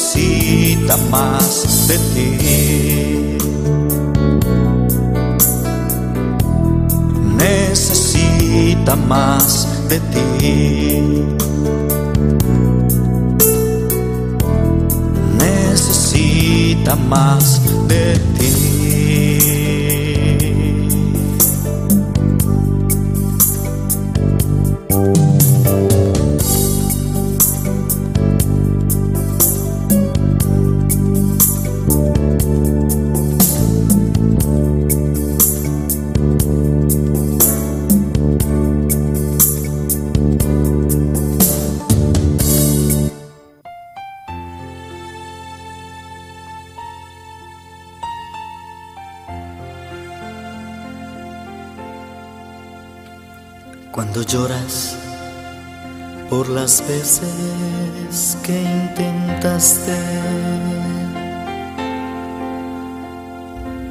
Necesita más de ti. Necesita más de ti. Necesita más de ti. Cuando lloras por las veces que intentaste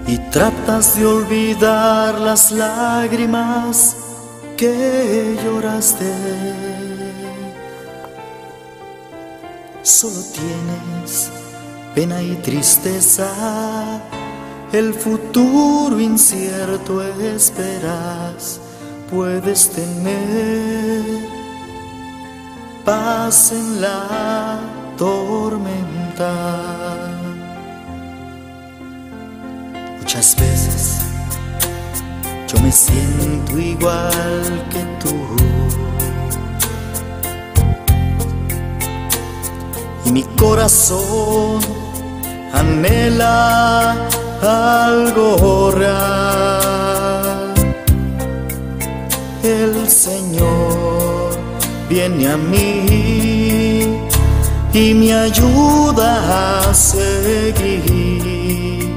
y tratas de olvidar las lágrimas que lloraste, solo tienes pena y tristeza, el futuro incierto esperas. Puedes tener paz en la tormenta. Muchas veces yo me siento igual que tú, y mi corazón anhela algo real. El Señor viene a mí y me ayuda a seguir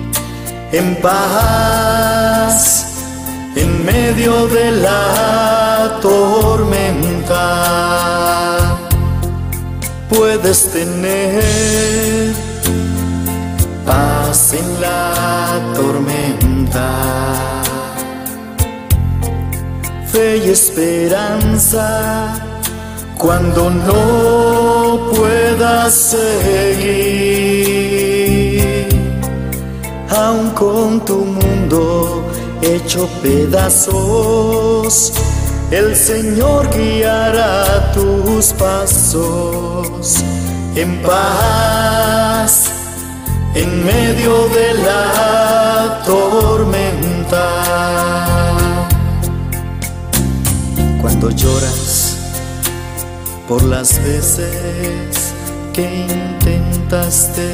en paz en medio de la tormenta. Puedes tener paz en la tormenta, fe y esperanza cuando no puedas seguir. Aun con tu mundo hecho pedazos, el Señor guiará tus pasos en paz en medio de la tormenta. Cuando lloras por las veces que intentaste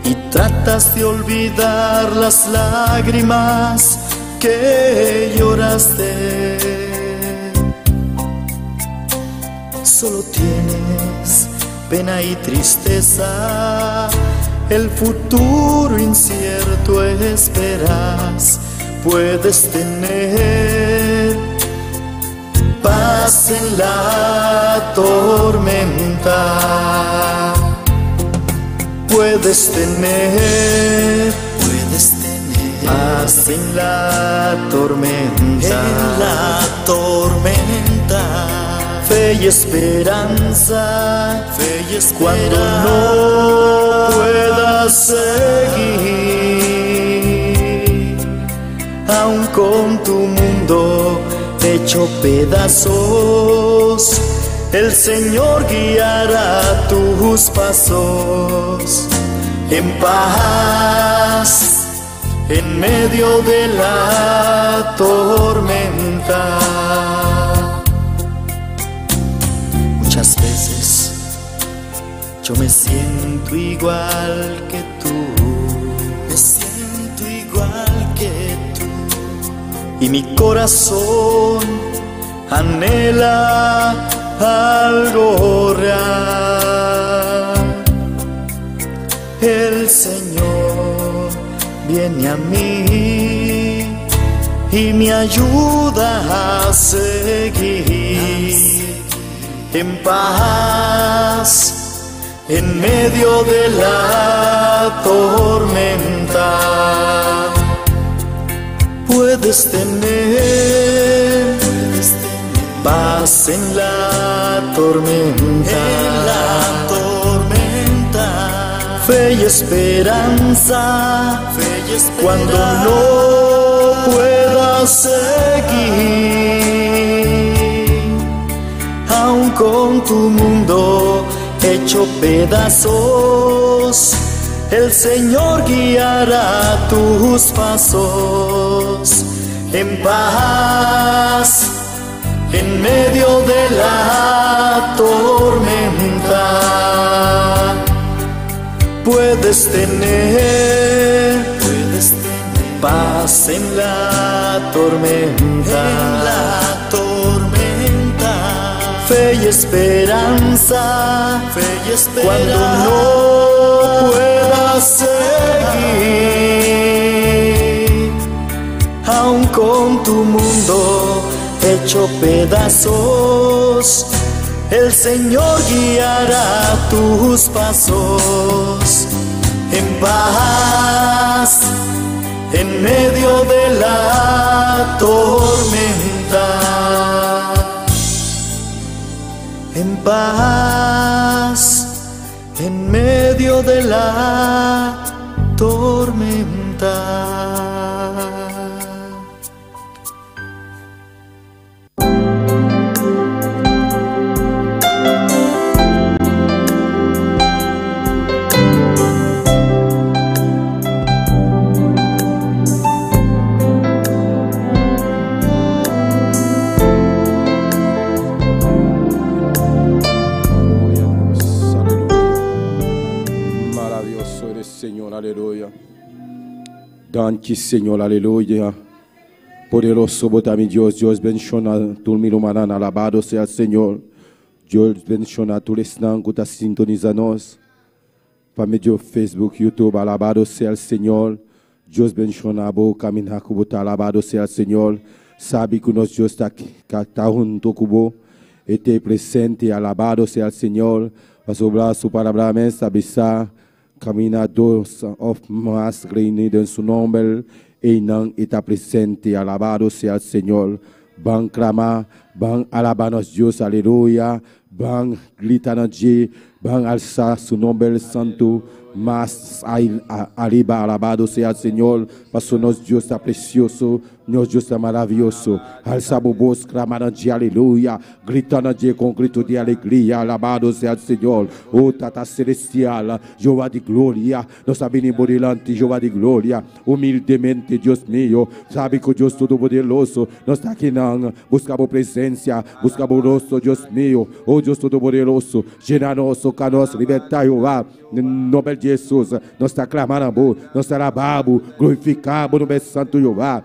y tratas de olvidar las lágrimas que lloraste, solo tienes pena y tristeza, el futuro incierto esperas. Puedes tener paz en la tormenta. Puedes tener paz en la tormenta, en la tormenta. Fe y esperanza, fe y esperanza cuando no puedas seguir. Aun con tu mundo hecho pedazos, el Señor guiará tus pasos en paz en medio de la tormenta. Muchas veces yo me siento igual que tú, me siento igual que tú, y mi corazón anhela algo real. El Señor viene a mí y me ayuda a seguir en paz en medio de la tormenta. Puedes tener Paz en la tormenta, en la tormenta. Fe y esperanza, fe y esperanza. Cuando no puedas seguir, aun con tu mundo hecho pedazos, el Señor guiará tus pasos en paz, en medio de la tormenta. Puedes tener, puedes tener paz en la tormenta, en la tormenta. Fe y esperanza, fe y esperanza. Cuando no puedas seguir, aun con tu mundo hecho pedazos, el Señor guiará tus pasos en paz, en medio de la tormenta. En paz, en medio de la tormenta. Aleluya. Danki Señor, aleluya. Poderoso bo ta mi Dios, Dios bendiciona tur mi rumannan, alabado sea el Señor. Dios bendiciona tur esnan cu ta sintonisa nos. Pa medio Facebook, YouTube, alabado sea el Señor. Dios bendiciona bo, camina cu bo ta, alabado sea el Señor. Sabi cu nos Dios ta hunto cu bo, e ta presente, alabado sea el Señor. Pasobra su palabra mes ta bisa, caminda dos of mas reuni den su nomber, einan e ta presente, alabado sea el Señor. Ban clama, ban alaba nos Dios, aleluya. Ban grita na dje, ban alsa su nomber santo, mas ariba, alabado sea el Señor. Paso nos Dios ta precioso, nos Dios ta maraviyoso. Alsa bo bos, clama na dje, aleluya. Grita na dje cu grito di alegria, alabado sea el Señor. Oh Tata Celestial, Jehová di Gloria, nos a bini bo dilanti, Jehová di Gloria, humildemente, Dios mio, sabi cu Dios Todopoderoso, nos ta akinan, busca bo presencia, busca bo rostro, Dios mio, oh Dios Todopoderoso, llena nos, toca nos, liberta, Jehová, en nombre de Jesús, nos ta clama na bo, nos ta alaba bo, glorifica bo nomber santo, Jehová.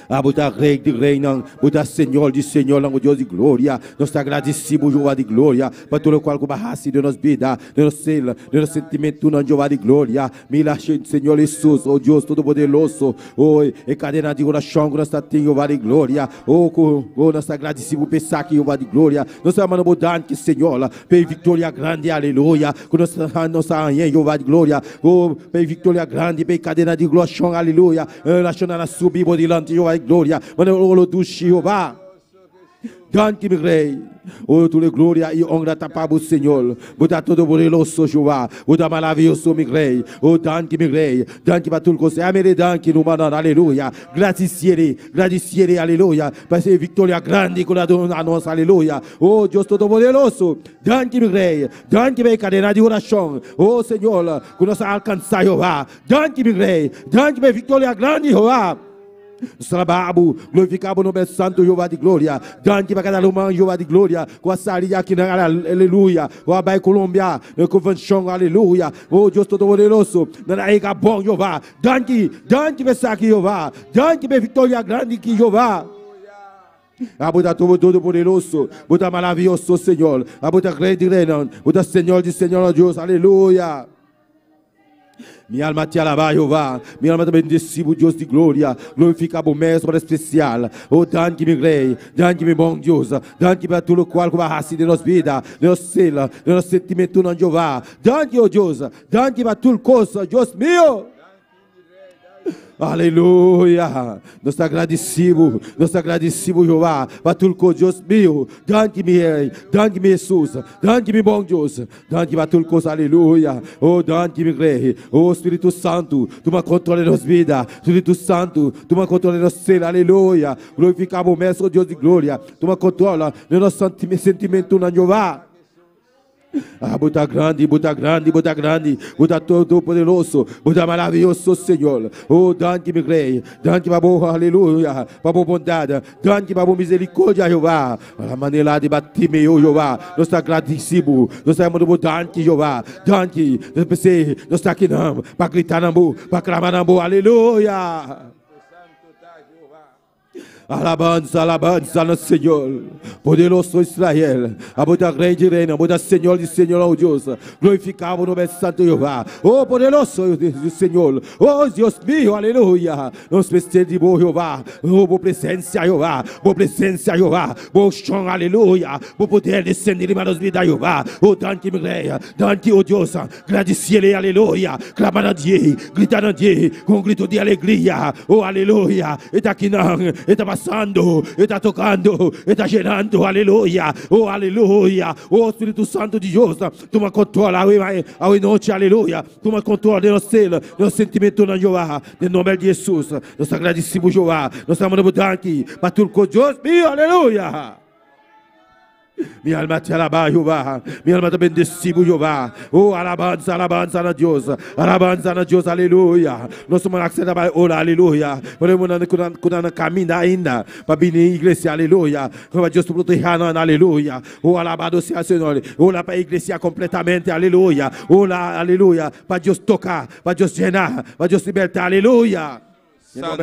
Abo ta Rey di Reynan, bo ta Señor di Señornan, o Dios di Gloria. Nos ta agradeci bo, Jehová di Gloria, pa tur locual cu bo a haci den nos bida, den nos ser, den nos sentimentonan, Jehová di Gloria. Mira, Señor Jesús, o Dios Todopoderoso, o e cadena di oracion cu nos ta tin, Jehová di Gloria. O cu, o nos ta agradeci bo pa esaki, Jehová di Gloria. Nos ta manda bo danki, Señor, pa e victoria grandi, aleluya, cu nos ta haña, Jehová di Gloria. O pa e victoria grandi, pa e cadena di oracion, aleluya. Nacionnan a subi bo dilanti, Jehová di Gloria, manera olo dushi, Jehová. Danki, mi Rey. O, tur e gloria i honra ta pa bo, Señor. Bo ta todopoderoso, Jehová. Bo ta maraviyoso, mi Rey. O, danki, mi Rey. Danki pa tur cos. Amén. Danki, rumannan. Aleluya. Gradiciere, gradiciere, aleluya, pa e victoria grandi cu a duna nos, aleluya. O, Dios Todopoderoso. Danki, mi Rey. Danki pa e cadena di oracion. O, Señor, cu nos a alcansa, Jehová. Danki, mi Rey. Danki pa e victoria grandi, Jehová. Nos ta alaba bo, glorifica bo nomber santo, Jehová di Gloria. Danki pa cada ruman, Jehová di Gloria, cu a sali di akinan, aleluya, cu a bay Colombia, na convencion, aleluya. Oh Dios Todopoderoso, nan a yega bon, Jehová. Danki, danki pa esaki, Jehová. Danki pa e victoria grandi aki, Jehová. Abo ta Todopoderoso, bo ta maraviyoso, Señor. Abo ta Rey di Reynan, bo ta Señor di Señornan, Dios, aleluya. Mi alma ta alaba Jehová, mi alma ta bendeci bo Dios di gloria, glorifica bo mes manera especial. Oh, danki mi Rey, danki mi bon Dios, danki pa tur locual cu bo a haci den nos bida, den nos ser, den nos sentimentonan, Jehová. Danki, oh Dios, danki pa tur cos, Dios mio. Aleluya! Nos ta gradisí bo, nos ta gradisí bo, Jehová, pa tur kos, Dios mio. Danki, mi Rei, danki, mi Hesus, danki, mi bon Dios, danki pa tur kos, aleluya. Oh, danki, mi Rei. Oh, Spiritu Santu, tuma kontrol di nos bida. Spiritu Santu, tuma kontrol di nos ser, aleluya. Glorifiká bo mes, oh Dios di gloria. Tuma kontrol di nos sentimentunan, Jehová. Ah, bo ta grandi, bo ta grandi, bo ta grandi, bo ta todopoderoso, bo ta maravioso, Señor. Oh, danki, mi Rey, danki pa bo, aleluya, pa bo bondad, danki pa bo misericordia, Jehová. La manera di Bartimeo, Jehová, nos ta gradisí bo, nos ta yamando bo danki, Jehová, danki. Nos p'esei nos ta akinan pa grita nan bo, pa clama nan bo, aleluya. Alabanza, alabanza na Señor, poderoso Israel. Abo ta Rey di reinan, bo ta Señor di señornan, oh Dios. Glorifica bo nomber santo, Jehová. Oh poderoso Señor, oh Dios mío, aleluya. Nos mester di bo, Jehová. Oh, bo presencia, Jehová. Bo presencia, Jehová. Bo unshon, aleluya. Bo poder descendi riba nos bida, Jehová. Oh, danki, mi Rey. Danki, oh Dios. Gradiciele, aleluya. Clama na dje, grita na dje, cu un grito di alegria. Oh, aleluya. E ta akinan, e ta pasando, e ta tocando, e ta yenando, aleluya. Oh, aleluya. Oh, Spiritu Santo di Dios, tuma control awe, awe nochi, aleluya. Tuma control di nos ser, di nos sentimentonan, Jehová. Den nomber di Jesus, nos ta gradicibo, Jehová. Nos ta manda bo danki pa tur cos, Dios mio, aleluya. Mi alma te alabá, Jehová. Mi alma ta bendesí bo, Jehová. Oh, alabansa, alabansa na Dios. Alabansa na Dios, aleluya. Nos tuma akse ta bai ora, aleluya. Pero e ku nan ku nan kaminda ainda pa bini iglesia, aleluya. Jehová Dios ta protehá nan, aleluya. Oh, alabado sea Señor. Ora pa iglesia kompletamente, aleluya. Ora, aleluya, pa Dios toka, pa Dios yena, pa Dios libertá, aleluya. Santo.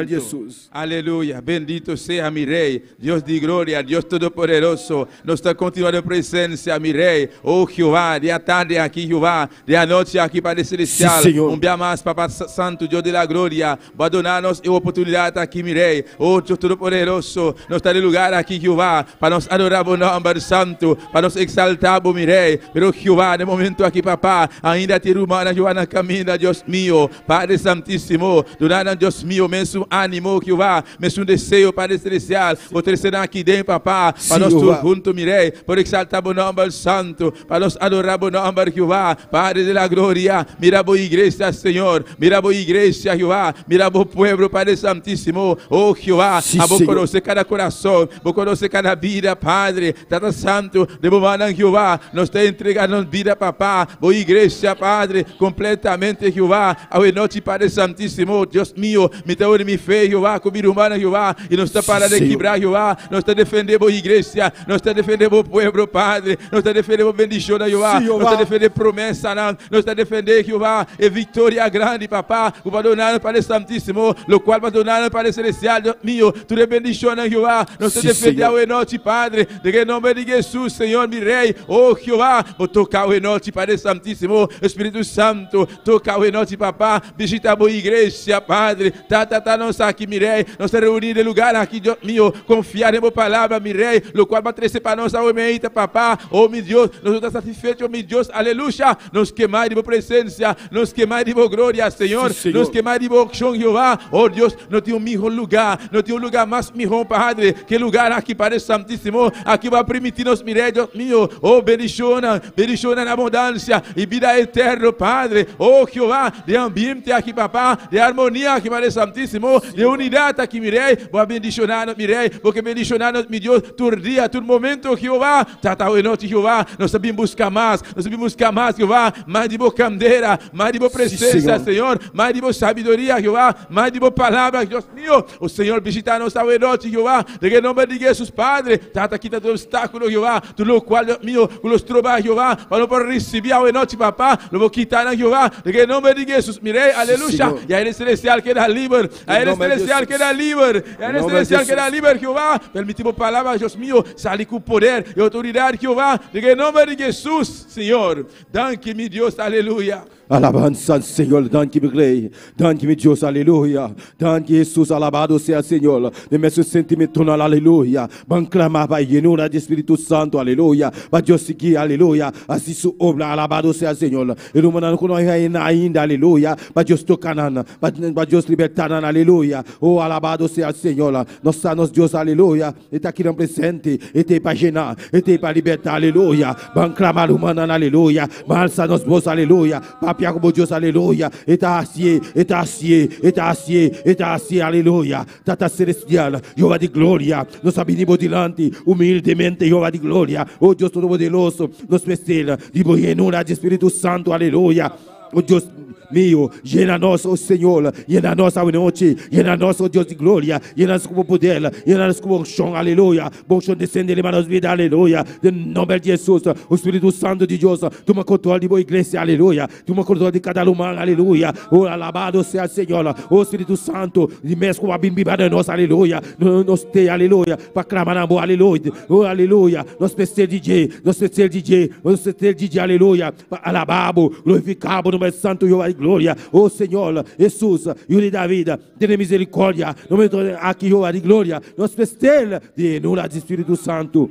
Aleluya. Bendito sea mi Rey, Dios di gloria, Dios todopoderoso. Nos ta kontinuá den presensia, mi Rey. Oh Jehová, di atardi aki, Jehová, di anochi aki, Padre Celestial. Sí, Señor. Un bia mas, Papa Santo, Dios di la gloria, bo a duna nos e oportunidat aki, mi Rey. Oh Dios todopoderoso, nos ta den lugar aki, Jehová, pa nos adorá bo nòmber santu, pa nos eksaltá bo, mi Rey. Pero Jehová, den momento aki, Papa, ainda tin rumannan, Jehová, na kaminda, Dios mio. Padre Santísimo, duna nan Dios mio mesun ánimo, Jehová, mesun deseo, Padre Celestial, bo trese nan aki den, Papá, pa Sí, nos tur Jehová. hunto, mi Rey, por exalta bo nomber santo, pa nos adora bo nomber, Jehová, Padre de la gloria, mira bo iglesia, Señor, mira bo iglesia, Jehová, mira bo pueblo, Padre Santísimo, oh Jehová, Sí, abo Señor. conoce cada corazón, bo conoce cada vida, Padre, Tata Santo, den bo mannan, Jehová, nos ta entrega nos bida, Papá, bo iglesia, Padre, Completamente, Jehová. Awe nochi, Padre Santísimo, Dios mio, mi ta uni mi fe, Jehová, cu mi rumannan, Jehová, y nos ta para de Sí, kibra, Jehová. Nos ta defende bo iglesia, nos ta defende bo pueblo, Padre. Nos ta defende bo bendicionnan, Jehová. Sí, Nos ta Jehová. defende promesanan. Nos ta defende, Jehová, e victoria grandi, Papá, cu bo a duna nos, Padre Santísimo, locual bo a duna nos, Padre Celestial, Dios mio, tur e bendicionnan, Jehová. Nos ta Sí, defende Señor. awe nochi, Padre, den e nomber di Jesús, Señor, mi Rey. Oh, Jehová, bo toca awe nochi, Padre Santísimo, Espíritu Santo, toca awe nochi, Papá, bishita bo iglesia, Padre, Tata, ta nos aki, mi Rey, nos ta reuní den lugar aki, Dios mio, confia den bo palabra, mi Rey, locual bo a trece pa nos awe meita, Papá, oh mi Dios, nos no ta satisfecho, mi Dios, aleluya, nos ke mas di bo presencia, nos ke mas di bo gloria, Señor, Sí, nos Señor. ke mas di bo unción, Jehová, oh Dios, no tin un miho lugar, no tin un lugar mas miho, Padre, ke lugar aki, Padre Santísimo, aki bo a permiti nos, mi Rey, Dios mio, oh bendicionnan, Bendicionnan en abundancia y bida eterno, Padre. Oh Jehová, de ambiente aki, Papá, de armonía aki, Padre Santísimo, de unidad aki, mi Rey. Bo a bendicionanos, mi Rey. Bo ke bendicionanos, mi Dios, tur dia, tur momento, Jehová. Tata, awe nochi, Jehová, nos ta bin busca mas, nos ta bin busca mas, Jehová, mas di bo candela, mas di bo Sí, presencia, Señor. Señor, mas di bo sabiduria, Jehová, mas di bo palabra, Dios mío. O Señor, bishita nos awe nochi, Jehová, den e nomber di Jesus, Padre. Tata, kita tur obstáculo, Jehová, tur locual, Dios mío, cu lo stroba, Jehová, pa no por ricibi awe nochi, Papá, lo bo kita nan, Jehová, den e nomber di Jesus, mi Rey, Sí, aleluya. Señor. Y aire celestial keda liber, Den aire nomber di celestial Jesus. keda liber, Den aire nomber di celestial keda Jesus. liber, Jehová. Permiti bo palabra, Dios mío, sali cu poder y autoridad, Jehová, den e nomber di Jesus, Señor. Danki, mi Dios, aleluya. Alabanza al Señor, danki mi Rey, danki mi Dios, aleluya. Danki Jesús, alabado sea el Señor. Den mesun sentimentonan, aleluya. Ban clama pa llenura di Spiritu Santo, aleluya. Pa Dios sigui, aleluya, haci su obra, alabado sea el Señor. E rumannan cu no a yena ainda, aleluya, pa Dios toca nan, pa Dios liberta nan, aleluya. Oh, alabado sea el Señor. Nos sa nos Dios, aleluya, e ta akinan presente, e t'ey pa yena, e t'ey pa liberta, aleluya. Ban clama rumannan, aleluya. Ban alsa nos voz, aleluya. Papia cu bo Dios, aleluya. E ta hacié, e ta hacié, e ta hacié, e ta hacié, aleluya. Tata Celestial, Jehová di gloria, nos a bini bo dilanti humildemente, Jehová di gloria. O Dios Todopoderoso, nos mester di bo yenura di Spiritu Santo, aleluya. O Dios mio, yena nos, o Señor, yena nos awe nochi, yena nos, o Dios di gloria, yena nos cu bo poder, yena nos cu bo unshon, aleluya. Bo unshon desende riba nos bida, aleluya. Den nomber di Jesus, o Spiritu Santo di Dios, tuma control di bo iglesia, aleluya. Tuma control di cada ruman, aleluya. O alabado sea el Señor, o Spiritu Santo, di mes cu a bin biba den nos, aleluya. Nos te, aleluya, pa clama na bo, aleluya. O aleluya, nos mester di dje, nos mester di dje, nos mester di dje, aleluya. Pa alabá bo, glorifiká bo nomber santu, Jehová di gloria. O Señor Hesus, Yu di David, tene miserikòrdia na momento aki, Jehová di gloria. Nos mester di yenura di Spiritu Santu.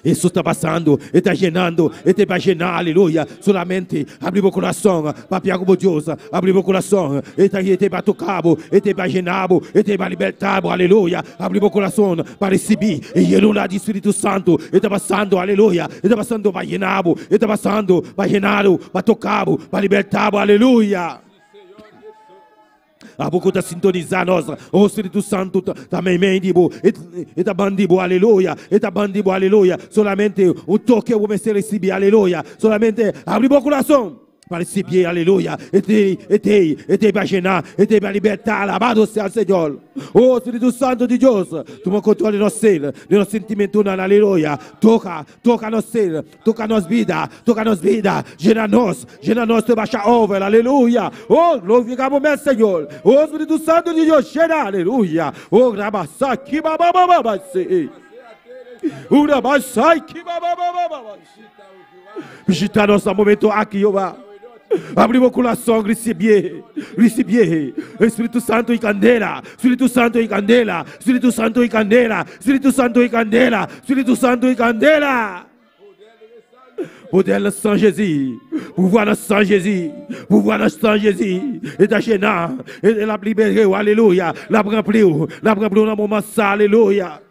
Hesus ta pasando, e ta yenando, e ta pa yená, aleluya. Solamente abri bo kurason, papia ku bo Dios, abri bo kurason, e ta e ta pa toka bo, e ta pa yená bo, e ta pa libertá bo, aleluya. Abri bo kurason pa risibí e yenura di Spiritu Santu. E ta pasando, aleluya. E ta pasando pa yena bo. E ta pasando pa yena bo, pa toka bo, pa liberta bo. Aleluya. Abo ku ta sintonizá nos, o Spiritu Santu ta meimei di bo. E ta bandi bo, aleluya. E ta bandi bo, aleluya. Solamente un toke bo mester risibí, aleluya. Solamente abri bo kurason. Pa recibié, aleluya. E t'ei, e t'ei, e t'ei pa llená, e t'ei pa libertá. Alabado sea el Señor. Oh, Spiritu Santo di Dios, tuma control di nos ser, di nos sentimentonan, aleluya. Toca, toca nos ser, toca nos bida, toca nos bida. Llena nos, llena nos te basha over, aleluya. Oh, glorifica bo mes, Señor. Oh, Spiritu Santo di Dios, llena, aleluya. Oh, rabasaki, ba, ba, ba, ba, ba, si. Urabasaki, ba, ba, ba, ba, ba, ba, si. Bishita nos na momento aki, Jehová. Abri bo kurason, risibié, risibié. Espíritu Santo i kandela, Spiritu Santo i kandela, Spiritu Santo i kandela, Spiritu Santo i kandela, Spiritu Santo i kandela. Poder na san Jezi, pouvwa na san Jezi, pouvwa na san Jezi. E ta jena, e l ap libere ou, alelouya. L ap ranpli ou, l ap ranpli ou nan moman sa, alelouya.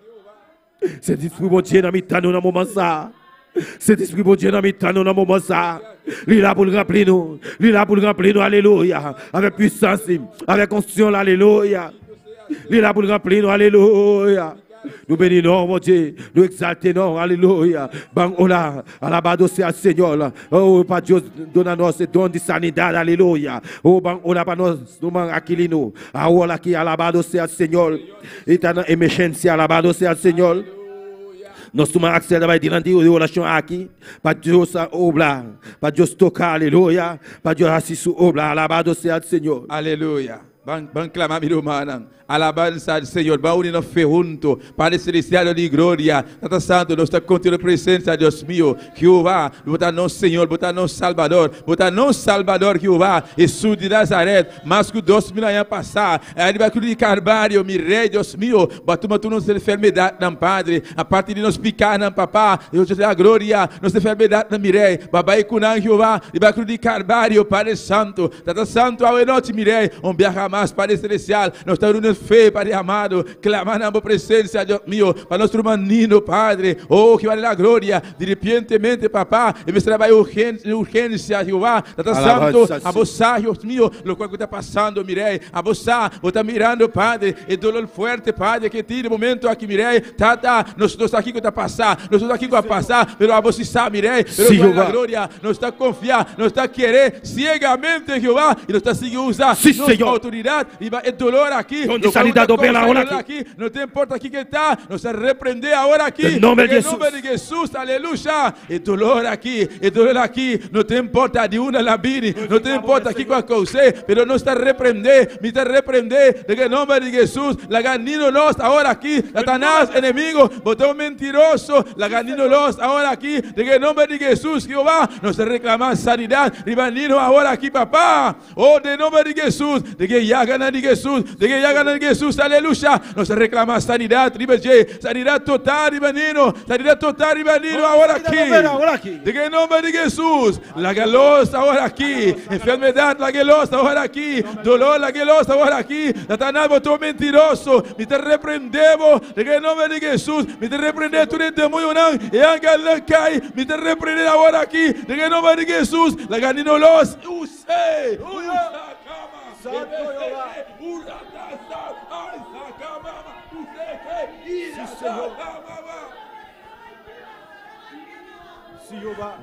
Sentespri Bondye nan mitan nou nan moman sa a. Sentespri Bondye nan mitan nou nan moman sa a. Li la pou l ranpli nou. Li la pou l ranpli nou, alelouya. Avèk pwisans li, avèk onksyon l, alelouya. Li la pou l ranpli nou, alelouya. Nou beni non w, Bondye. Nou egzalte non w, alelouya. Ban ola, alabado sea el Señor. Oh, pa Dios duna nos e don di sanidad, aleluya. Oh, ban ora pa nos ruman Aquilino. Awor aki, alabado sea el Señor. E ta na emergencia, alabado sea el Señor. Nos tuma Axel ta bai dilanti di oracion aki, pa Dios a obra, pa Dios toca, aleluya, pa Dios haci su obra, alabado sea el Señor. Aleluya. Ban, ban clama mi rumannan. Alabansa al Señor. Ban uni nos fe hunto. Padre Celestial, Dios di gloria, Tata Santo, nos ta conta den presencia, Dios mio. Jehová, bo ta nos Señor, bo ta nos Salbador, bo ta nos Salbador, Jehová, Jesús di Nazaret. Mas cu 2000 aña pasá, ariba cruz di Calvario, mi Rey, Dios mio, bo a tuma tur nos enfermedadnan, Padre, aparte di nos picanan, Papá, Dios di la gloria, nos enfermedadnan, mi Rey, bo a bai cu nan, Jehová, riba cruz di Calvario, Padre Santo. Tata Santo, awe nochi, mi Rey, un biaha mas, Padre Celestial, nos ta runi fe, Padre amado, clama na bo presencia, Dios mio, pa nos ruman Nino, Padre, oh, Jehová de la gloria, diripientemente, Papá, e mester a bai urgencia, Jehová, Tata Santo, abo sa, Dios mio, locual cu ta pasando, mi Rey, abo sa, bo ta mirando, Padre, e dolor fuerte, Padre, ke tin e momento aki, mi Rey, Tata, nos no sa kico ta pasa, nos no sa kico a pasa, pero abo si sa, mi Rey, pero Jehová de la gloria, Nos ta konfia, nos ta kere siegamente Jehová i nos ta sigui usa nos outoridat. Sanidad, riba e dolor aki. Don di sanidad opera awor aki. No ta importa kiko e ta, nos ta reprende awor aki. Den nomber di Den nomber di Jesus, aleluya. E dolor aki, e dolor aki, no ta importa di unda el a bini, no ta importa kiko a kous'é, pero nos ta reprende, mi ta reprende den e nomber di Jesus. Laga nino los awor aki, Satanas, enemigo, bo ta un mentiroso, laga nino los awor aki, den e nomber di Jesus, Jehová, nos ta reclama sanidad riba nino awor aki, Papa. Oh, den nomber di Jesus, den e yaganan di Jesus, den e yaganan di Jesus, aleluya, nos ta reclama sanidad riba dje, sanidad total riba nino, sanidad total riba nino awor aki. Den e nomber di Jesus, laga los awor aki, enfermedad laga los awor aki, dolor laga los awor aki, Satanas bo ta un mentiroso, mi ta reprende bo, den e nomber di Jesus, mi ta reprende tur e demonionan, e angelnan kai, mi ta reprende awor aki, den e nomber di Jesus, laga nino los.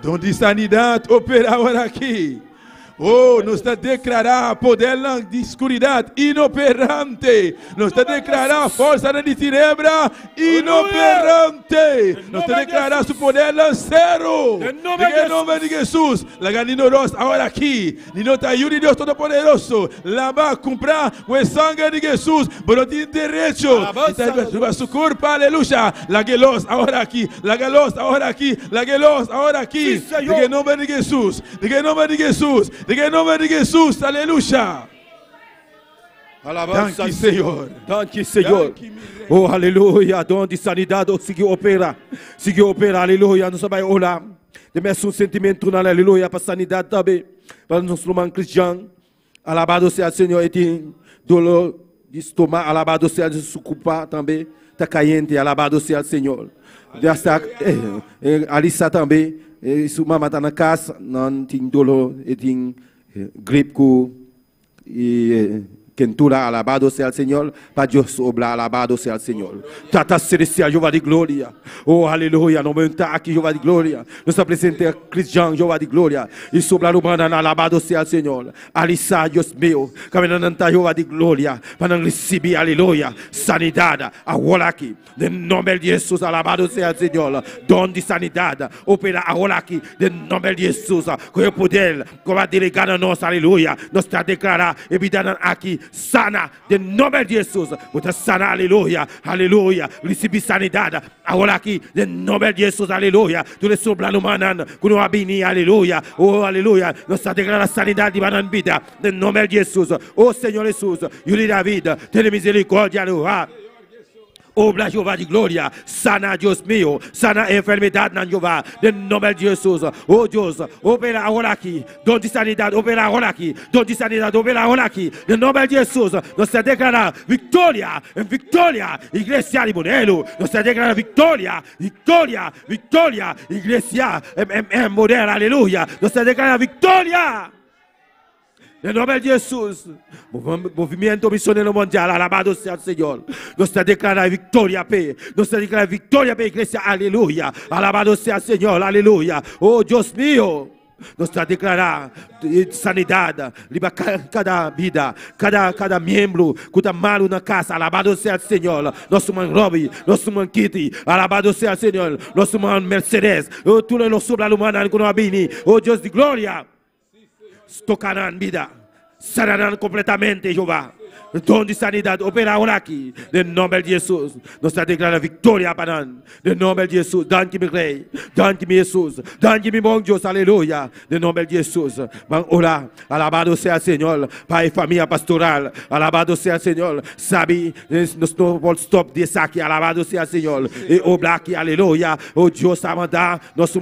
Don di sanidad opera awor aki. Oh, nos ta declara podernan di scuridad inoperante. Nos ta declara forsanan di tinebra inoperante. Nos ta declara su podernan cero. Den e nomber di Jesus. Laga Nino Ros awor aki. Nino ta yu di Dios Todopoderoso. Laba, cumpra cu e sanger di Jesus. Bo no tin derecho di ta riba su curpa. Aleluya. Laga e los awor aki. Laga los awor aki. Laga e los awor aki. Den e nomber di Jesus. Den e nomber di Jesus. Den e nomber di Jesus. Aleluya. Alabanza Danki, Señor. Danki, Señor. Danki, mi Rey. Oh, aleluya. Don di sanidad, oh, sigui opera. Sigui opera, aleluya. Nos a bai ora. Den mesun sentimentonan, aleluya, pa sanidad tambe. Pa nos ruman Christian. Alabado sea el Señor. E tin dolor di stoma. Alabado sea el su cupa tambe. Ta cayente. Alabado sea el Señor. Ya está, Alisa tambe. Su mama ta na cas. Nan tin dolor. E tin grip cu y kentura. Alabado sea el Señor. Pa Dios obra. Alabado sea el Señor. Tata Celestial, Jehová di gloria. Oh, aleluya. No ta aki, Jehová di gloria. Nos ta presente Christian, Jehová di gloria. Y sobra rumannan. Alabado sea el Señor. Alisa, Dios mío. Caminando ta Jehová di gloria. Pa nan recibi, aleluya, sanidad. Awor aki. Den nomber di Jesus, alabado sea el Señor. Don di sanidad. Opera awor aki. Den nomber di Jesus. Cu e poder cu a delega na nos, aleluya. Nos ta declara e bidanan aki sana. Den nomber di Jesus. Bo ta sana, aleluya, aleluya. Ricibi sanidad awor aki. Den nomber di Jesus, aleluya. Tur e sobra rumannan cu no a bini, aleluya. Oh, aleluya. Nos ta declara sanidad riba nan bida. Den nomber di Jesus. Oh, Señor Jesus. Yu di David, tene misericordia, aleluya. Obra Jehová di gloria, sana Dios mío, sana enfermedadnan Jehová, den nomber di Jesus. Oh Dios, opera awor aki, don di sanidad, opera awor aki, don di sanidad, opera awor aki, den nomber di Jesus. Nos ta declara victoria, en victoria, Iglesia di Boneiru. Nos ta declara victoria, victoria, victoria, Iglesia MMM Bonaire, aleluya. Nos ta declara victoria. Den nomber di Jesus, Movimiento Misionero Mundial, alabado sea el Señor. Nos ta declara victoria p'e. Nos ta declara victoria p'e iglesia, aleluya. Alabado sea el Señor, aleluya. Oh Dios mío. Nos ta declara sanidad riba cada bida, cada miembro cu ta malo na cas. Alabado sea el Señor. Nos ruman Robbie, nos ruman Kitty, alabado sea el Señor. Nos ruman Mercedes, oh, tur nos sobra rumannan cu no a bini. Oh Dios di gloria. Toca nan bida. Sana nan completamente, Jehová. Don di sanidad, opera awor aki. Den nomber di Jesus. Nos ta declara victoria pa nan. Den nomber di Jesus. Danki mi Rey. Danki mi Jesus. Danki mi bon Dios. Aleluya. Den nomber di Jesus. Ban ora. Alabado sea el Señor. Pa e famia pastoral. Alabado sea el Señor. Sabi, nos no por stop di esaki. Alabado sea el Señor. E obra aki. Aleluya. Oh Dios a manda nos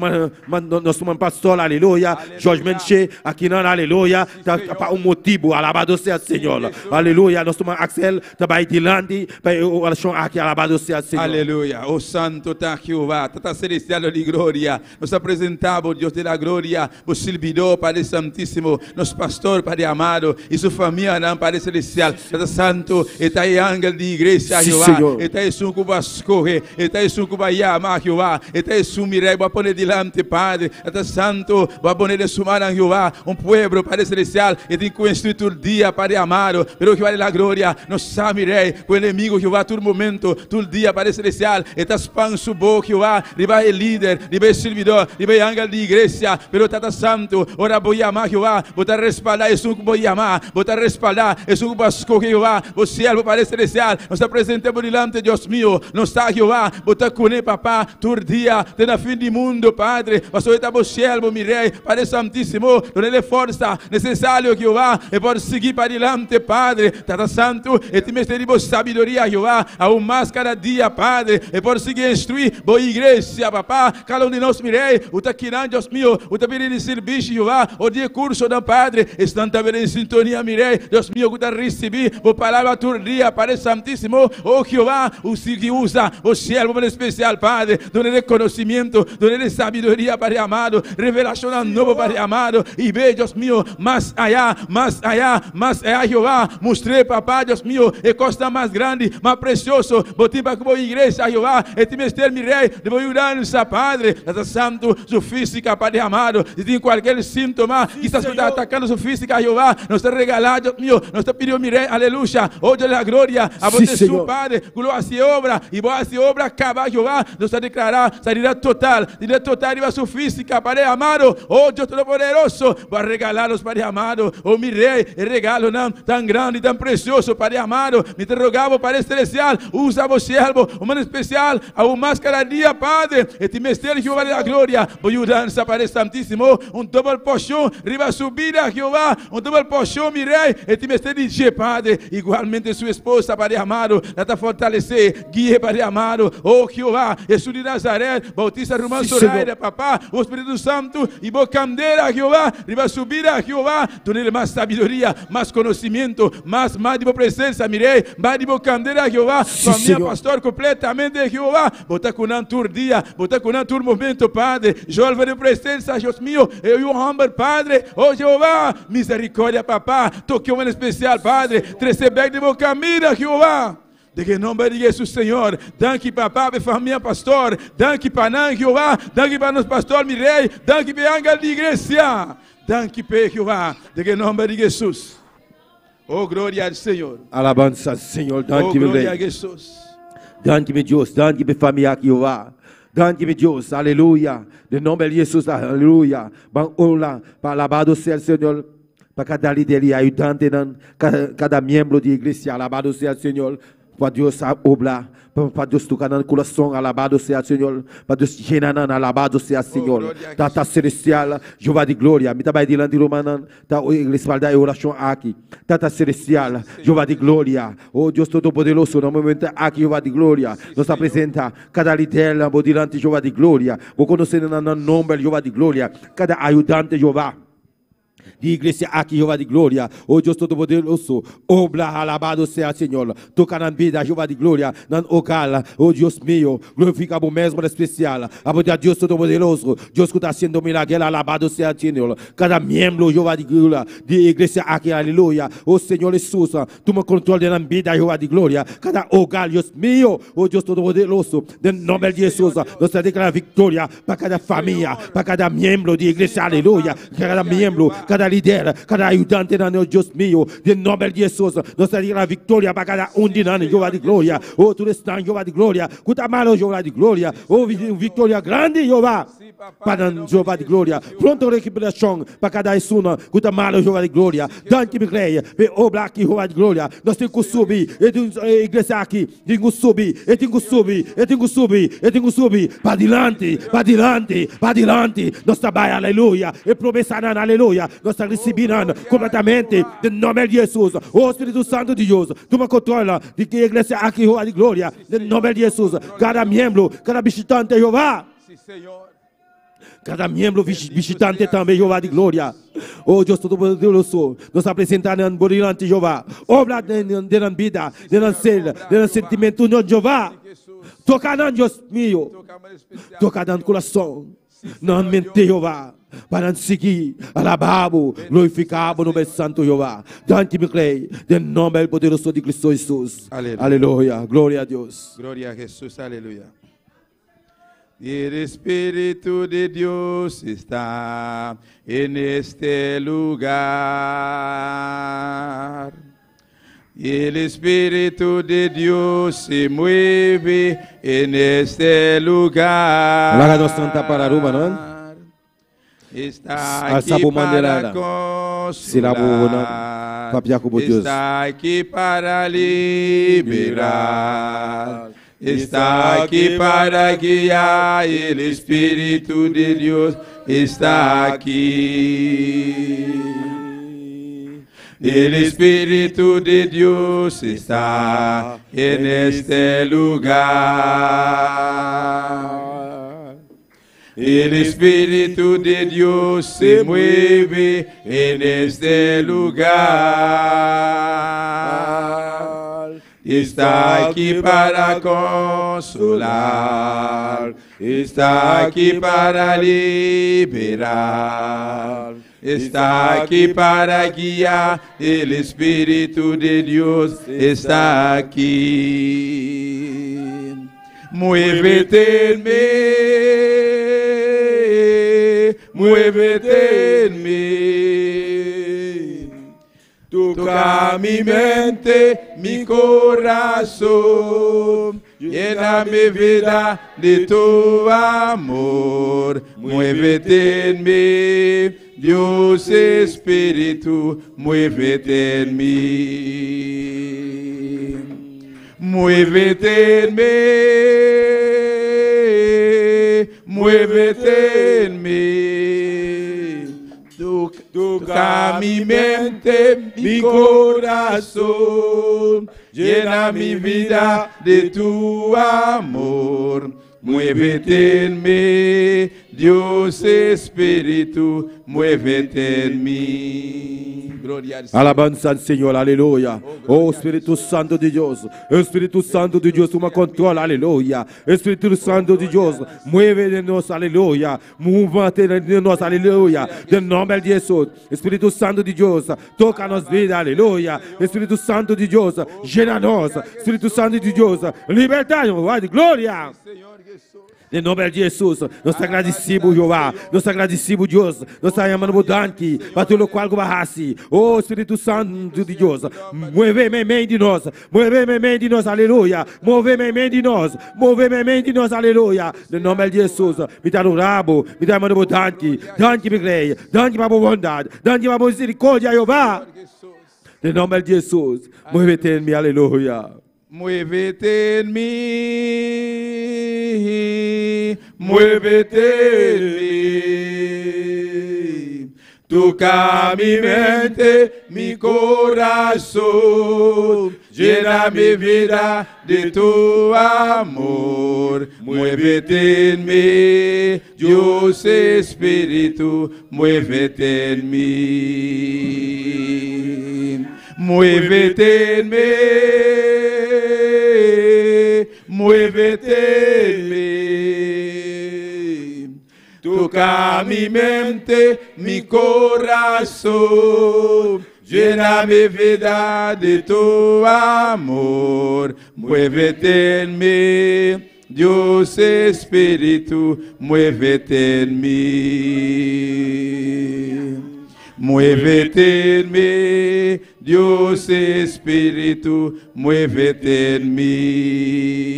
nos ruman pastor, aleluya. George Menche, aki nan, aleluya. Ta pa un motibo. Alabado sea el Señor. Aleluya. Gloria, nos ruman Axel, ta bai dilanti pa e orashon aki, alabado sea Señor. Aleluya. Oh Santo ta Jehová, Tata Celestial di Gloria. Nos ta presentá Bo, Dios di la Gloria, Bo sirbidó, Padre Santísimo, nos pastor, Padre amado, i su famianan, Padre Celestial. Tata Santo, e ta e angel di iglesia, Sí, Jehová. Señor. E ta esun ku Bo a skohe, e ta esun ku Bo a yama, Jehová. E ta esun, mi Rei, Bo a pone dilanti, Padre. Tata Santo, Bo a pone den su mannan, Jehová, un pueblo, Padre Celestial, e tin ku instruí tur dia, Padre amado. Pero, Jehová di la Gloria, nos sa, mi Rei, ku enemigo, Jehová, tur momento, tur dia, Padre Celestial, e ta span su bo, Jehová, riba e lider, riba e sirbidó, riba e angel di iglesia. Pero, Tata Santu, ora Bo yama, Jehová, Bo ta respaldá esun ku Bo yama, Bo ta respaldá esun ku Bo a skohe, Jehová, Bo siervo, Padre Celestial. Nos ta presentá Bo dilanti, Dios mio. Nos sa, Jehová, Bo ta kuné, Papá, tur dia, te na fin di mundu, Padre, pasobra e ta Bo siervo, mi Rei, Padre Santísimo. Dun'é e forsa nesesario, Jehová, e por sigui padilanti, Padre. Tata Santu, e tin mester di Bo sabiduria, Jehová, aun mas kada dia, Padre, e por sigui instruí Bo iglesia, Papá. Kada un di nos, mi Rei, U ta kinan, Dios mio, U ta bini di sirbishi, Jehová, o di e kursonan, Padre, esnan ta bini den sintonia, mi Rei, Dios mio, ku ta risibí Bo palabra tur dia, Padre Santísimo. O Jehová, U sigui usa Bo siervo manera spesial, Padre, dun'e rekonosimiento, dun'e sabiduria, Padre amado, revelashonnan nobo, Padre amado, i be, Dios mio, mas ayá, mas ayá, mas ayá, Jehová. Mustr'é, Papá, Dios mio, e kosnan mas grandi, mas presioso Bo tin pa ku Bo iglesia, Jehová. E tin mester, mi Rei, di Bo yudansa, Padre. Tata Santu, su físika, Padre amado, si tin kualker síntoma, kisas ku ta atakando su físika, Jehová, nos ta regalá, Dios mio, nos ta pidi Bo, mi Rei, aleluya, o Dios di la gloria, abo Sí, ta esun, Señor. Padre, ku lo hasi e obra, i Bo hasi e obra kaba, Jehová. Nos ta deklará salida total, salida total riba su físika, Padre amado, o Dios Todopoderoso. Bo a regalá nos, Padre amado, o mi Rei, e regalonan tan grandi, tan presioso, Padre amado. Mi ta rogá Bo, Padre Celestial, usa Bo siervo un manera spesial, aun mas kada dia, Padre. E tin mester, Jehová di la gloria, Bo yudansa, Padre Santísimo, un dobel porshon riba su bida, Jehová, un dobel porshon, mi Rei. E tin mester di dje, Padre. Igualmente su esposa, Padre amado, la ta fortalesé, gui'é, Padre amado. O Jehová, Jesús di Nazaret, bautisa ruman Sí, Señor. Zoraida, Papá, Bo Spiritu Santu i Bo kandela, Jehová, riba su bida, Jehová. Dun'el mas sabiduria, mas konosimiento, mas, mas di Bo presensia, mi Rei, mas di Bo kandela, Jehová. Sí, Famia, Señor. pastor, kompletamente, Jehová. Bo ta ku nan tur dia, Bo ta ku nan tur momento, Padre. Jolve di Bo presensia, Dios mio, e yu hòmber, Padre. O Jehová, misericordia, Papá. Toke un espesial, Padre. Trese bèk di Bo kaminda, Jehová. Den e nomber di Jesus, Señor. Danki Papa pa e famia pastor. Danki pa nan, Jehová. Danki pa nos pastor, mi Rey. Danki pa e angel di iglesia. Danki p'e, Jehová. Den e nomber di Jesus. Oh, gloria al Señor. Alabansa al Señor. Oh, Danki, mi gloria a Rey. Jesus. Danki, mi Dios. Danki pa e famia aki, Jehová. Danki, mi Dios. Aleluya. Den nomber di Jesus, aleluya. Ban ora pa alabado sea el Señor. Pa kada lider i ayudantenan, kada miembro di iglesia, alabado sea el Señor, pa Dios a obra, pa Dios toka nan kurason, alabado sea el Señor, pa Dios yena nan, alabado sea el Señor. Tata Selestial, Jehová di gloria, mi ta bai dilanti rumannan ta respalda e orashon aki. Tata Selestial, Jehová di gloria, o Dios Todopoderoso, na momento aki, Jehová di gloria, nos ta presenta kada lider bo dilanti, Jehová di gloria, bo konosé nan nan nomber, Jehová di gloria, kada ayudante, Jehová. Di iglesia aki, Jehová di gloria, o Dios Todopoderoso, obra, alabado sea Señor, toca nan bida, Jehová di gloria, nan hogar, o Dios mío, glorifica bo mes manera especial, abo ta Dios Todopoderoso, Dios cu ta haciendo milagel, alabado sea Señor, cada miembro, Jehová di gloria, di iglesia aki, aleluya, o Señor Jesús, tuma control di nan bida, Jehová di gloria, cada hogar, Dios mío, o Dios Todopoderoso, den nomber di Jesús, nos ta declara victoria pa cada famia, pa cada miembro di iglesia, aleluya, cada miembro, cada lider, cada ayudante nan, oh Dios mío, den nomber di Jesús, nos ta declara victoria pa cada un di nan, Jehová di gloria, oh tur esnan, Jehová di gloria, cu ta malo, Jehová di gloria, oh victoria grandi, Jehová, pa nan, Jehová di gloria, pronto recuperacion pa cada esun cu ta malo, Jehová di gloria, danki mi Rey, p'e obra aki, Jehová di gloria, nos tin cu subi e iglesia aki, Tin ku subi, e tin ku subi, e tin ku subi, e tin ku subi, padilanti, padilanti, padilanti. Nos ta bai, aleluya, e promesanan, aleluya, nos ta risibí nan kompletamente den nòmber di Hesus. O Spiritu Santu di Dios, tuma kontrol di e iglesia aki, Jehová di gloria, den nòmber di Hesus. Kada miembro, kada bishitante, Jehová. Kada miembro bishitante tambe, Jehová di gloria. Oh Dios Todopoderoso, nos ta presentá nan bo dilanti, Jehová. Obra den nan bida, den nan ser, den nan sentimentunan, Jehová. Toka nan, Dios mio. Toka nan kurason, nan mente, Jehová, pa nan sigui alabá bo, glorifiká bo nomber santu, Jehová. Danki, mi Rei, den nomber poderoso di Cristo Hesus. Aleluya. Gloria a Dios. Gloria a Hesus. Aleluya. El Espíritu de Dios está en este lugar. El Espíritu de Dios se mueve en este lugar. Laga nos canta para Aruba, no? Está aquí para consolar. Está aquí para liberar. Está aquí para guiar. El Espíritu de Dios está aquí. El Espíritu de Dios está en este lugar. El Espíritu de Dios se mueve en este lugar. Está aquí para consolar. Está aquí para liberar. Está aquí para guiar. El Espíritu de Dios está aquí. Muévete en mí, muévete en mí. Toca mi mente, mi corazón, llena mi vida de tu amor. Muévete en mí, Dios Espíritu, muévete en mí. Muévete en mí, muévete en mí. Toca mi mente, mi corazón, llena mi vida de tu amor. Muévete en mí, Dios Espíritu, muévete en mí. Gloria al Señor. Alabanza al Señor, aleluya. Oh Espíritu Santo de Dios, Espíritu Santo de Dios, toma control, aleluya. Espíritu Santo de Dios, mueve de nos, aleluya. Múvate de nos, aleluya. Del nombre de Jesús. Espíritu Santo de Dios, toca-nos vida, aleluya. Espíritu Santo de Dios, llénanos. Espíritu Santo de Dios, libertad, gloria. Den nomber di Hesus, nos ta gradisí bo, Jehová. Nos ta gradisí bo, Dios. Nos ta yama bo danki pa tur lokual ku bo a hasi. O Spiritu Santu di Dios, mueve meimei di nos. Mueve meimei di nos, aleluya. Move meimei di nos. Move meimei di nos, aleluya. Den nomber di Hesus, mi ta adorá bo. Mi ta yama bo danki. Danki, mi Rei. Danki pa bo bondat. Danki pa bo miserikordia, Jehová. Den nomber di Hesus, mueve den mi, aleluya. Muévete en mí, muévete en mí. Toca mi mente, mi corazón, llena mi vida de tu amor. Muévete en mí, Dios Espíritu, muévete en mí. Muévete en mí, muévete en mí. Toca mi mente, mi corazón, llena mi vida de tu amor. Muévete en mí, Dios Espíritu, muévete en mí. Muévete en mí, Dios Espíritu, muévete en mí.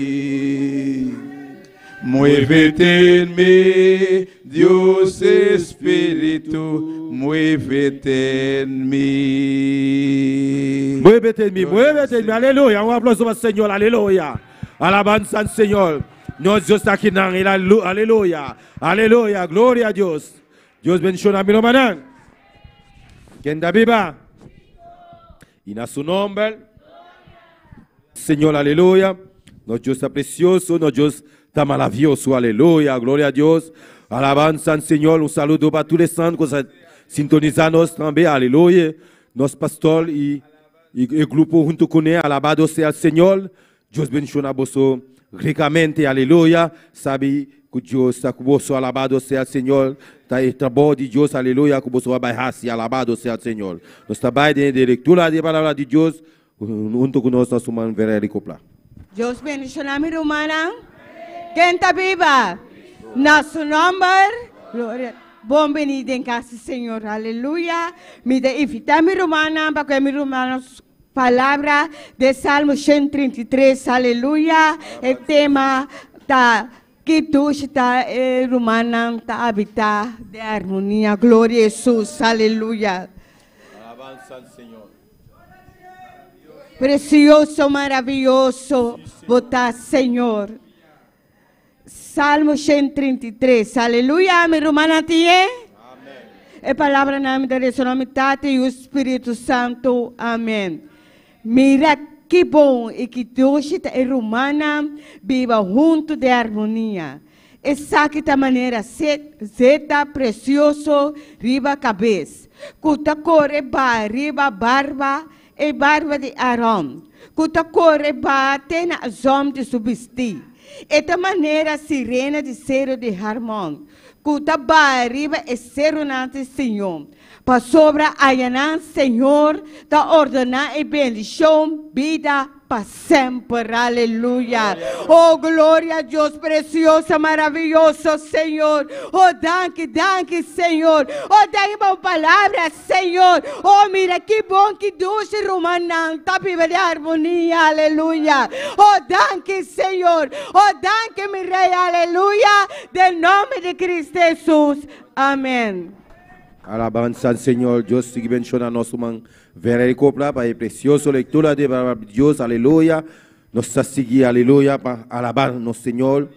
Muévete en mí, Dios Espíritu, muévete en mí. Muévete en mí, muévete en mí, aleluya. Un aplauso para el Señor, aleluya. Alabanza al Señor. Nos Dios ta aki, aleluya. Aleluya, gloria a Dios. Dios bendiciona mi rumannan. Ken ta biba? Y na su nomber. Señor, aleluya. Nos Dios ta precioso, nos Dios ta maraviyoso, aleluya, gloria a Dios. Alabanza al Señor. Un saludo pa tur esnan ku ta sintonisá nos tambe. Aleluya. Nos pastor i e grupo huntu kuné. Alabado sea el Señor. Dios bendishoná boso rikamente. Aleluya. Sabi ku Dios ta ku boso. Alabado sea el Señor. Ta e trabou di Dios. Aleluya. Ku boso a bai hasi. Alabado sea el Señor. Nos ta bai den e lektura di e palabra di Dios huntu ku nos, nos ruman Verely Copla. Dios bendishoná mi rumannan. Ken ta biba? Na su nòmber. Gloria. Bon bini den kas di Señor. Aleluya. Mi ta invitá mi rumannan pa ku e mi rumannan palabra den Salmo 133. Aleluya. E tema ta Ki dushi ta e rumannan ta habitá den armonia. Gloria Hesus. Aleluya. Alabansa al Señor. Precioso, maravilloso bo ta, Señor. Salmo 133. Aleluya, mi rumannan tin e? E palabranan mi ta resoná mi Tata i Yu Spiritu Santu. Amen. Mira ki bon i ki dushi ta e rumannan biba huntu den armonia. Esaki ta manera zeta presioso riba kabes, ku ta kore ba riba barba, e barba di Aron, ku ta kore ba te na zòm di su bistí. E ta manera sirena di seru di Harmon, ku ta ba riba e serunan di Sion. Pasobra ayanan Señor ta ordená e bendishon, bida pa semper. Aleluya! Oh, gloria a Dios, precioso, maraviyoso Señor. Oh, danki, danki, Señor. Oh, danki pa bo palabra, Señor. Oh, mira ki bon, ki dushi rumannan ta biba den armonia. Aleluya! Oh, danki, Señor. Oh, danki, mi Rey. Aleluya! Den nomber di Cristo Jesus. Amen. Alabansa al Señor. Dios sigui bendiciona nos ruman Verely Copla pa e precioso lectura di e palabra di Dios. Aleluya. Nos ta sigui, aleluya, pa alaba nos Señor,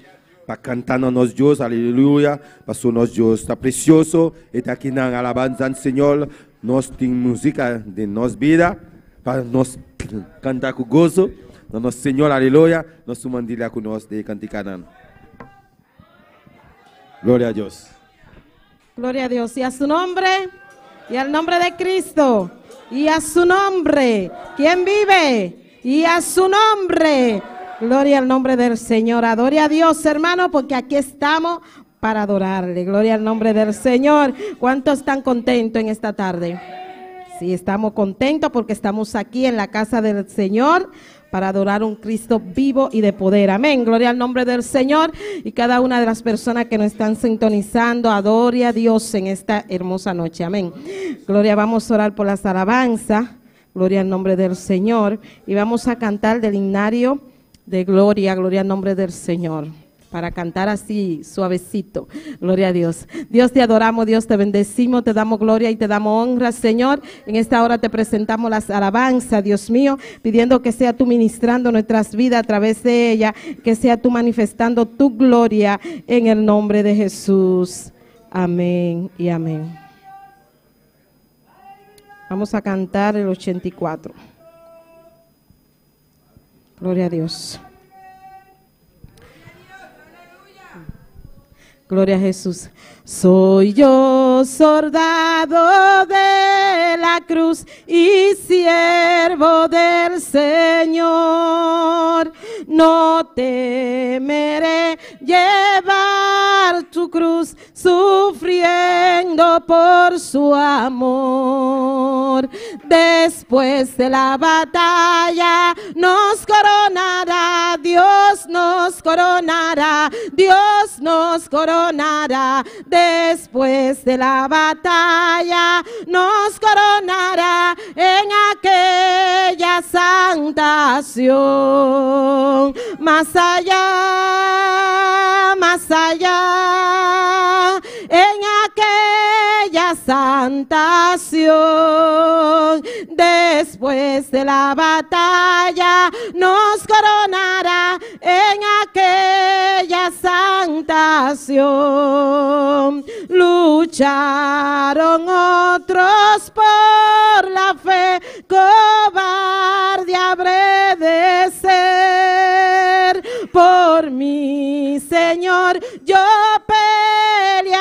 pa canta na nos Dios, aleluya, paso nos Dios ta precioso, e ta akinan. Alabansa al Señor. Nos tin musica den nos bida pa nos canta cu gozo na nos Señor, aleluya. Nos ruman Dilia cu nos den e canticanan. Gloria a Dios. Gloria a Dios. Y a su nombre, y al nombre de Cristo, y a su nombre. ¿Quién vive? Y a su nombre. Gloria al nombre del Señor. Adore a Dios, hermano, porque aquí estamos para adorarle. Gloria al nombre del Señor. ¿Cuántos están contentos en esta tarde? Sí, estamos contentos porque estamos aquí en la casa del Señor para adorar un Cristo vivo y de poder. Amén. Gloria al nombre del Señor. Y cada una de las personas que nos están sintonizando, adore a Dios en esta hermosa noche. Amén. Gloria, vamos a orar por las alabanzas. Gloria al nombre del Señor. Y vamos a cantar del himnario de gloria. Gloria al nombre del Señor. Para cantar así suavecito. Gloria a Dios. Dios, te adoramos, Dios, te bendecimos, te damos gloria y te damos honra, Señor. En esta hora te presentamos las alabanzas, Dios mío, pidiendo que sea tú ministrando nuestras vidas a través de ella, que sea tú manifestando tu gloria en el nombre de Jesús. Amén y amén. Vamos a cantar el 84. Gloria a Dios. Gloria a Jesús. Soy yo soldado de la cruz y siervo del Señor. No temeré llevar tu cruz, sufriendo por su amor. Después de la batalla nos coronará, Dios nos coronará, Dios nos coronará. Después de la batalla nos coronará en aquella santa acción. Más allá, más allá, en aquella santa acción. Después de la batalla nos coronará en aquella santa acción. Lucharon otros por la fe, cobarde habré de ser. Por mi Señor yo pelearé.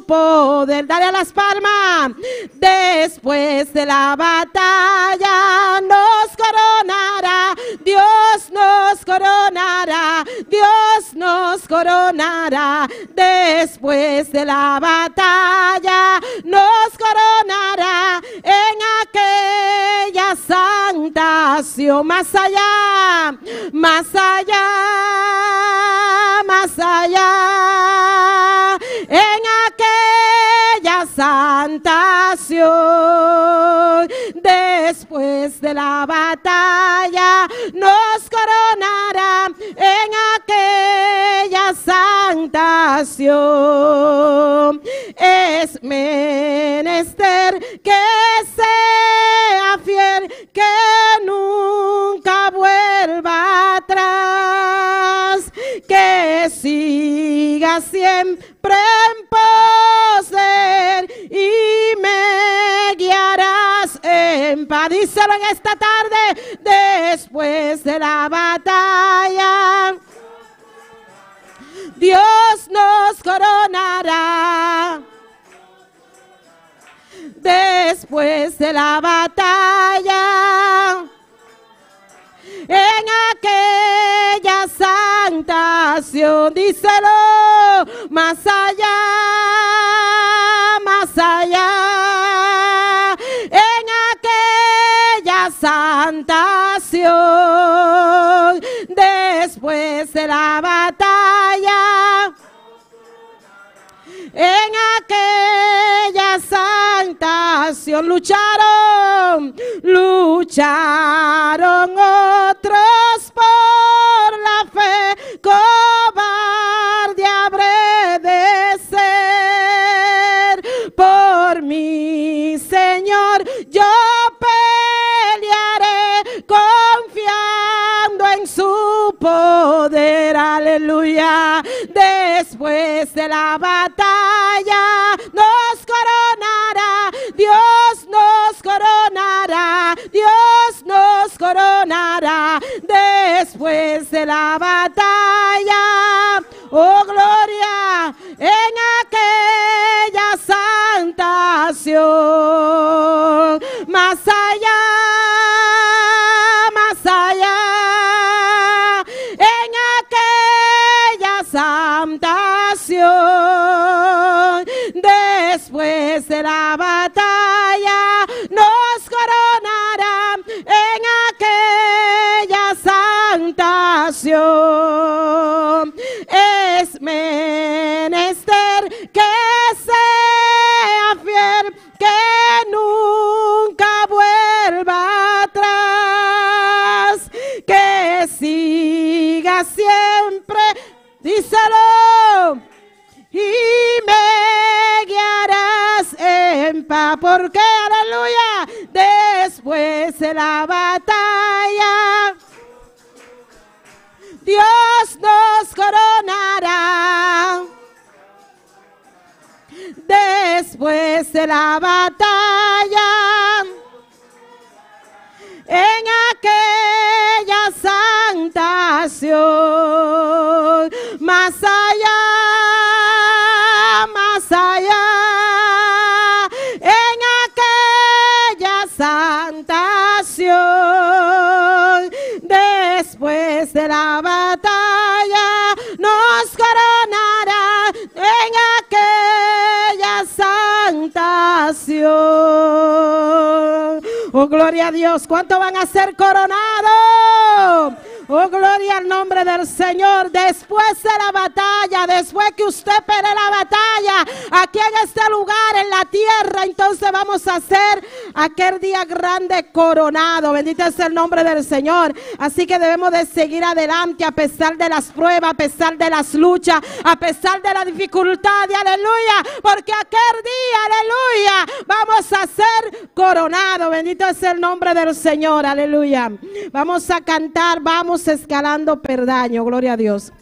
poder. Dale a las palmas. Después de la batalla nos coronará. Dios nos coronará. Dios nos coronará. Después de la batalla nos coronará en aquella santa Sion. Más allá, más allá, más allá, en aquella santa Sion. Después de la batalla nos coronará en aquella santa Sion. Es menester que sea fiel, que nunca vuelva atrás, que siga siempre en pos de él y me guiarás en paz. Díselo en esta tarde, después de la batalla, Dios nos coronará. Después de la batalla, en aquella santa Sion, díselo, más allá, más allá, en aquella santa Sion, después de la batalla, en aquella santa Sion lucharon, lucharon otros por la fe, cobarde habré de ser. Por mi Señor yo pelearé, confiando en su poder, aleluya. Después de la batalla nos coronará, Dios nos coronará, Dios nos coronará. Después de la batalla, oh gloria, en aquella santa Sion. Más allá, más allá, en aquella santa Sion. Después de la batalla nos coronará en aquella santa Sion. Es menester que sea fiel, que nunca vuelva atrás, que siga siempre, díselo, y me guiarás en paz, porque aleluya, después de la batalla, Dios nos coronará. Después de la batalla, en aquella santa Sion, más allá, más allá, en aquella santa Sion, después de la batalla nos coronará en aquella santa Sion. Oh, gloria a Dios. ¿Cuántos van a ser coronados? Oh, gloria al nombre del Señor. Después de la batalla, después que usted pelee la batalla aquí en este lugar, en la tierra, entonces vamos a hacer aquel día grande coronado. Bendito sea el nombre del Señor. Así que debemos de seguir adelante a pesar de las pruebas, a pesar de las luchas, a pesar de la dificultad, aleluya, porque aquel día, aleluya, vamos a ser coronados. Bendito sea el nombre del Señor, aleluya. Vamos a cantar, vamos escalando perdaño, gloria a Dios.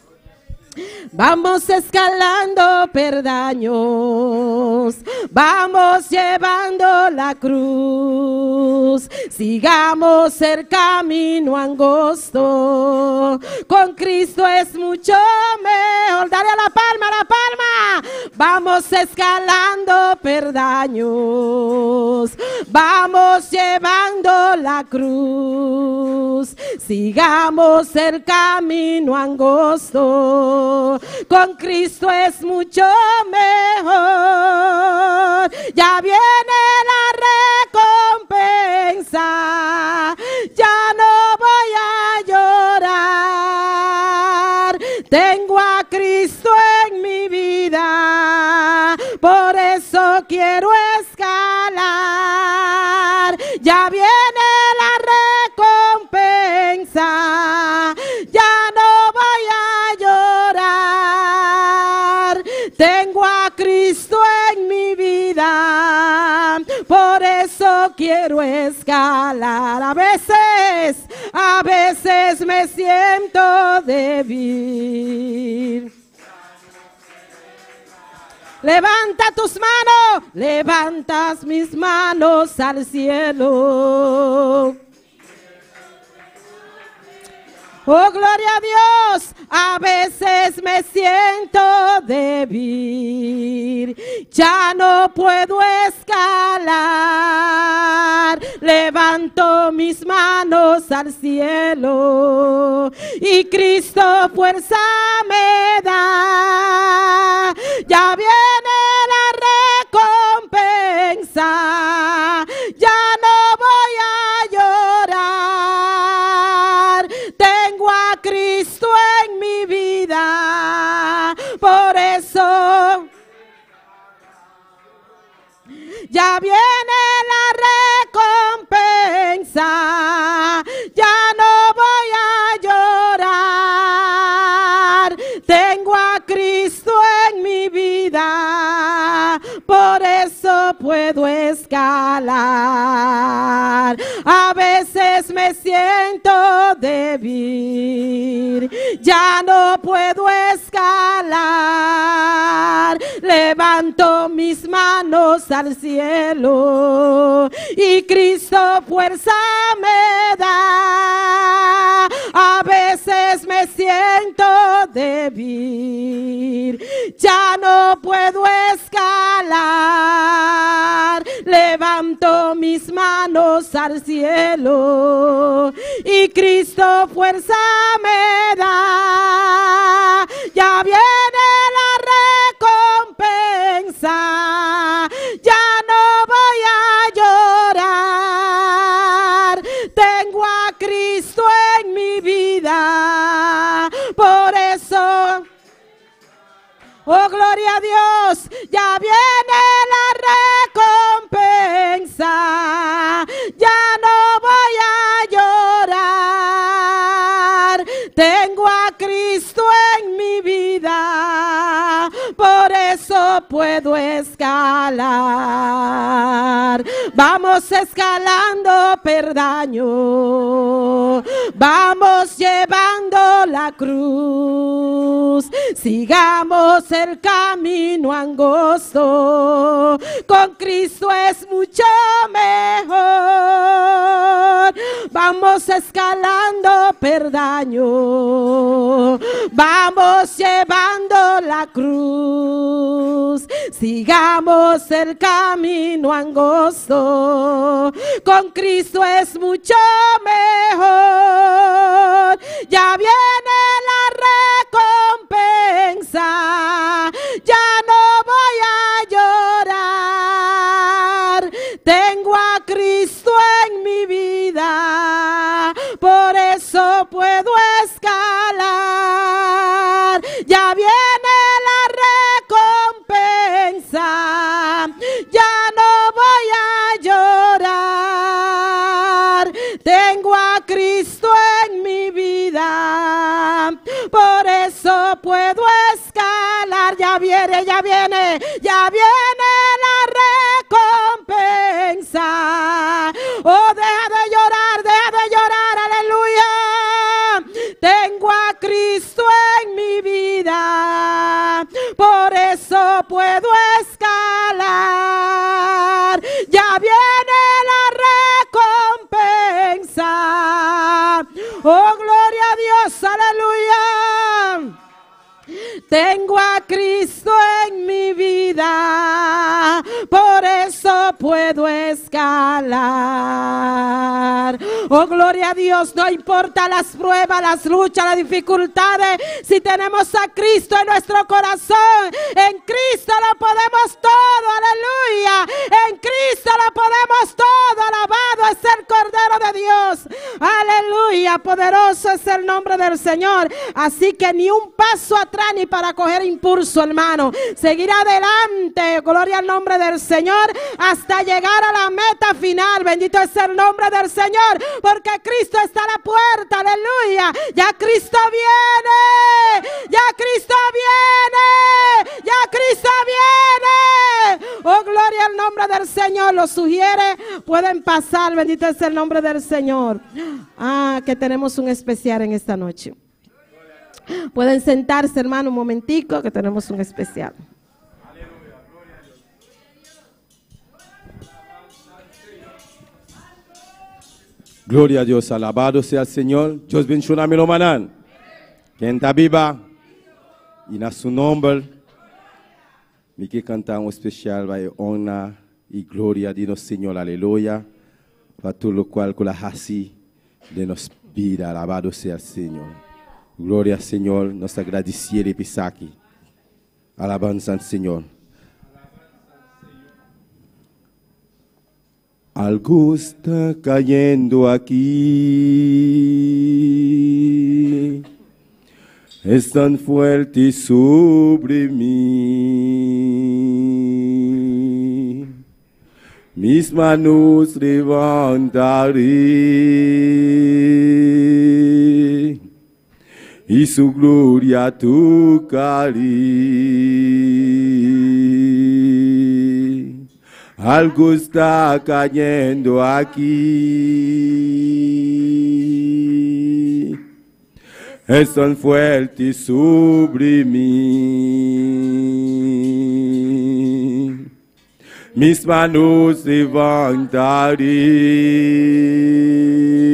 Vamos escalando perdaños, vamos llevando la cruz, sigamos el camino angosto, con Cristo es mucho mejor. Dale a la palma, a la palma. Vamos escalando perdaños, vamos llevando la cruz. Sigamos el camino angosto, con Cristo es mucho mejor. Ya viene la recompensa, ya no voy a llorar. Tengo a Cristo en mi vida, por eso quiero escalar. Ya viene la recompensa, ya no voy a llorar. Tengo a Cristo en mi vida, por eso quiero escalar. A veces me siento débil. Levanta tus manos, levantas mis manos al cielo. Oh, gloria a Dios, a veces me siento débil, ya no puedo escalar. Levanto mis manos al cielo y Cristo fuerza me da. Ya viene la recompensa, ya no voy a llorar. Tengo a Cristo en mi vida, por eso ya viene la recompensa, ya no voy a llorar. Tengo a Cristo en mi vida, por eso puedo escalar. A veces me siento débil, ya no puedo escalar. Levanto mis manos al cielo y Cristo fuerza me da. A veces me siento débil, ya no puedo escalar. Levanto mis manos al cielo y Cristo fuerza me da. Ya viene la recompensa, ya no voy a llorar. Tengo a Cristo en mi vida, por eso, oh gloria a Dios, ya viene la recompensa, ya no voy a llorar. Tengo a Cristo en mi vida, por eso puedo escalar. Vamos escalando perdaño, vamos llevando la cruz. Sigamos el camino angosto, con Cristo es mucho mejor. Vamos escalando perdaño, vamos llevando la cruz. Sigamos el camino angosto, con Cristo es mucho mejor. Ya viene la recompensa, ya no voy a llorar. Tengo a Cristo en mi vida, por eso puedo escalar. Ya viene la recompensa, ya no voy a llorar. Tengo a Cristo en mi vida, por eso puedo escalar. Ya viene, ya viene, ya viene la recompensa. Oh, deja de llorar, deja de llorar, aleluya. Tengo a Cristo en mi vida, por eso puedo escalar. Ya viene la recompensa. Oh, gloria a Dios, aleluya. Tengo a Cristo en mi vida. escalar. Oh, gloria a Dios, no importa las pruebas, las luchas, las dificultades. Si tenemos a Cristo en nuestro corazón, en Cristo lo podemos todo, aleluya. En Cristo lo podemos todo, alabado es el Cordero de Dios. Aleluya, poderoso es el nombre del Señor. Así que ni un paso atrás ni para coger impulso, hermano. Seguir adelante, gloria al nombre del Señor, hasta llegar a la meta final. Bendito es el nombre del Señor, porque Cristo está a la puerta, aleluya. Ya Cristo viene, ya Cristo viene, ya Cristo viene. Oh, gloria al nombre del Señor. Lo sugiere, pueden pasar, bendito es el nombre del Señor. Ah, que tenemos un especial en esta noche. Pueden sentarse, hermano, un momentico, que tenemos un especial. Gloria a Dios, alabado sea el Señor. Dios bendiga mi hermano. Quien está viva y en su nombre, mi que cantar un especial va honra y gloria de nuestro Señor, aleluya. Para todo lo cual con la así de nos vida, alabado sea el Señor. Gloria al Señor, nos agradeciere pisaki. Alabanza al Señor. Algo está cayendo aquí. Es tan fuerte sobre mí. Mis manos levantaré y su gloria tocaré. Algo está cayendo aquí. Es tan fuerte sobre mí. Mis manos levantaré,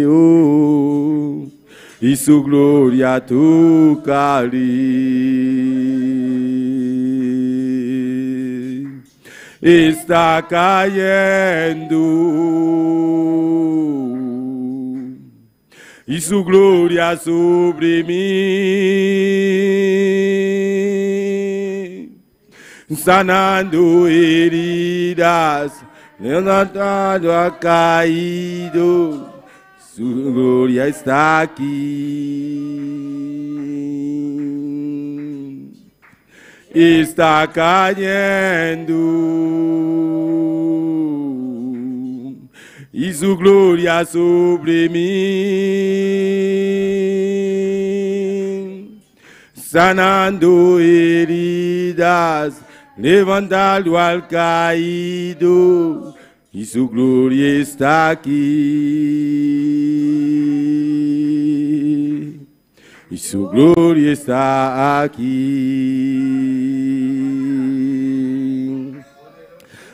oh, y su gloria tocaré. Está cayendo y su gloria sobre mí, sanando heridas, levantando a caído, su gloria está aquí. Está cayendo y su gloria sobre mí, sanando heridas, levantando al caído, y su gloria está aquí. Y su gloria está aquí.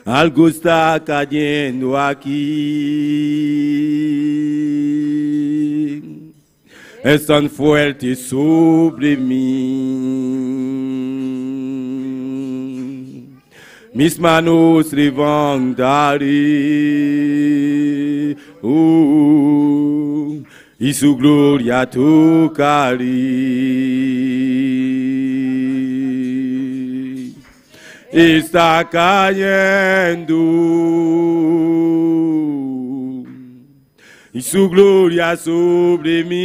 Algo está cayendo aquí. Es tan fuerte sobre mí. Mis manos levantaré, oh, y su gloria tocaré. Está cayendo y su gloria sobre mí,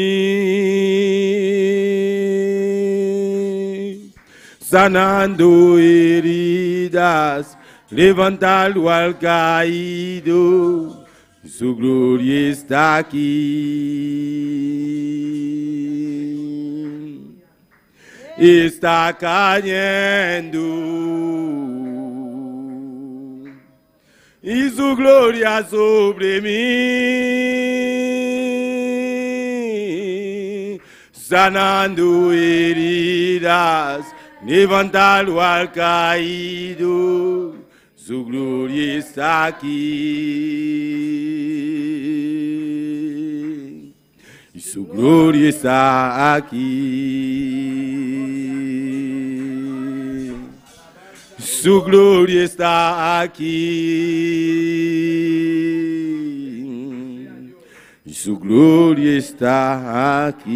sanando heridas, levantando al caído, su gloria está aquí. Está cayendo y su gloria sobre mí, sanando heridas, levantando al caído, su gloria está aquí. Y su gloria está aquí. Su gloria está aquí. Su gloria está aquí.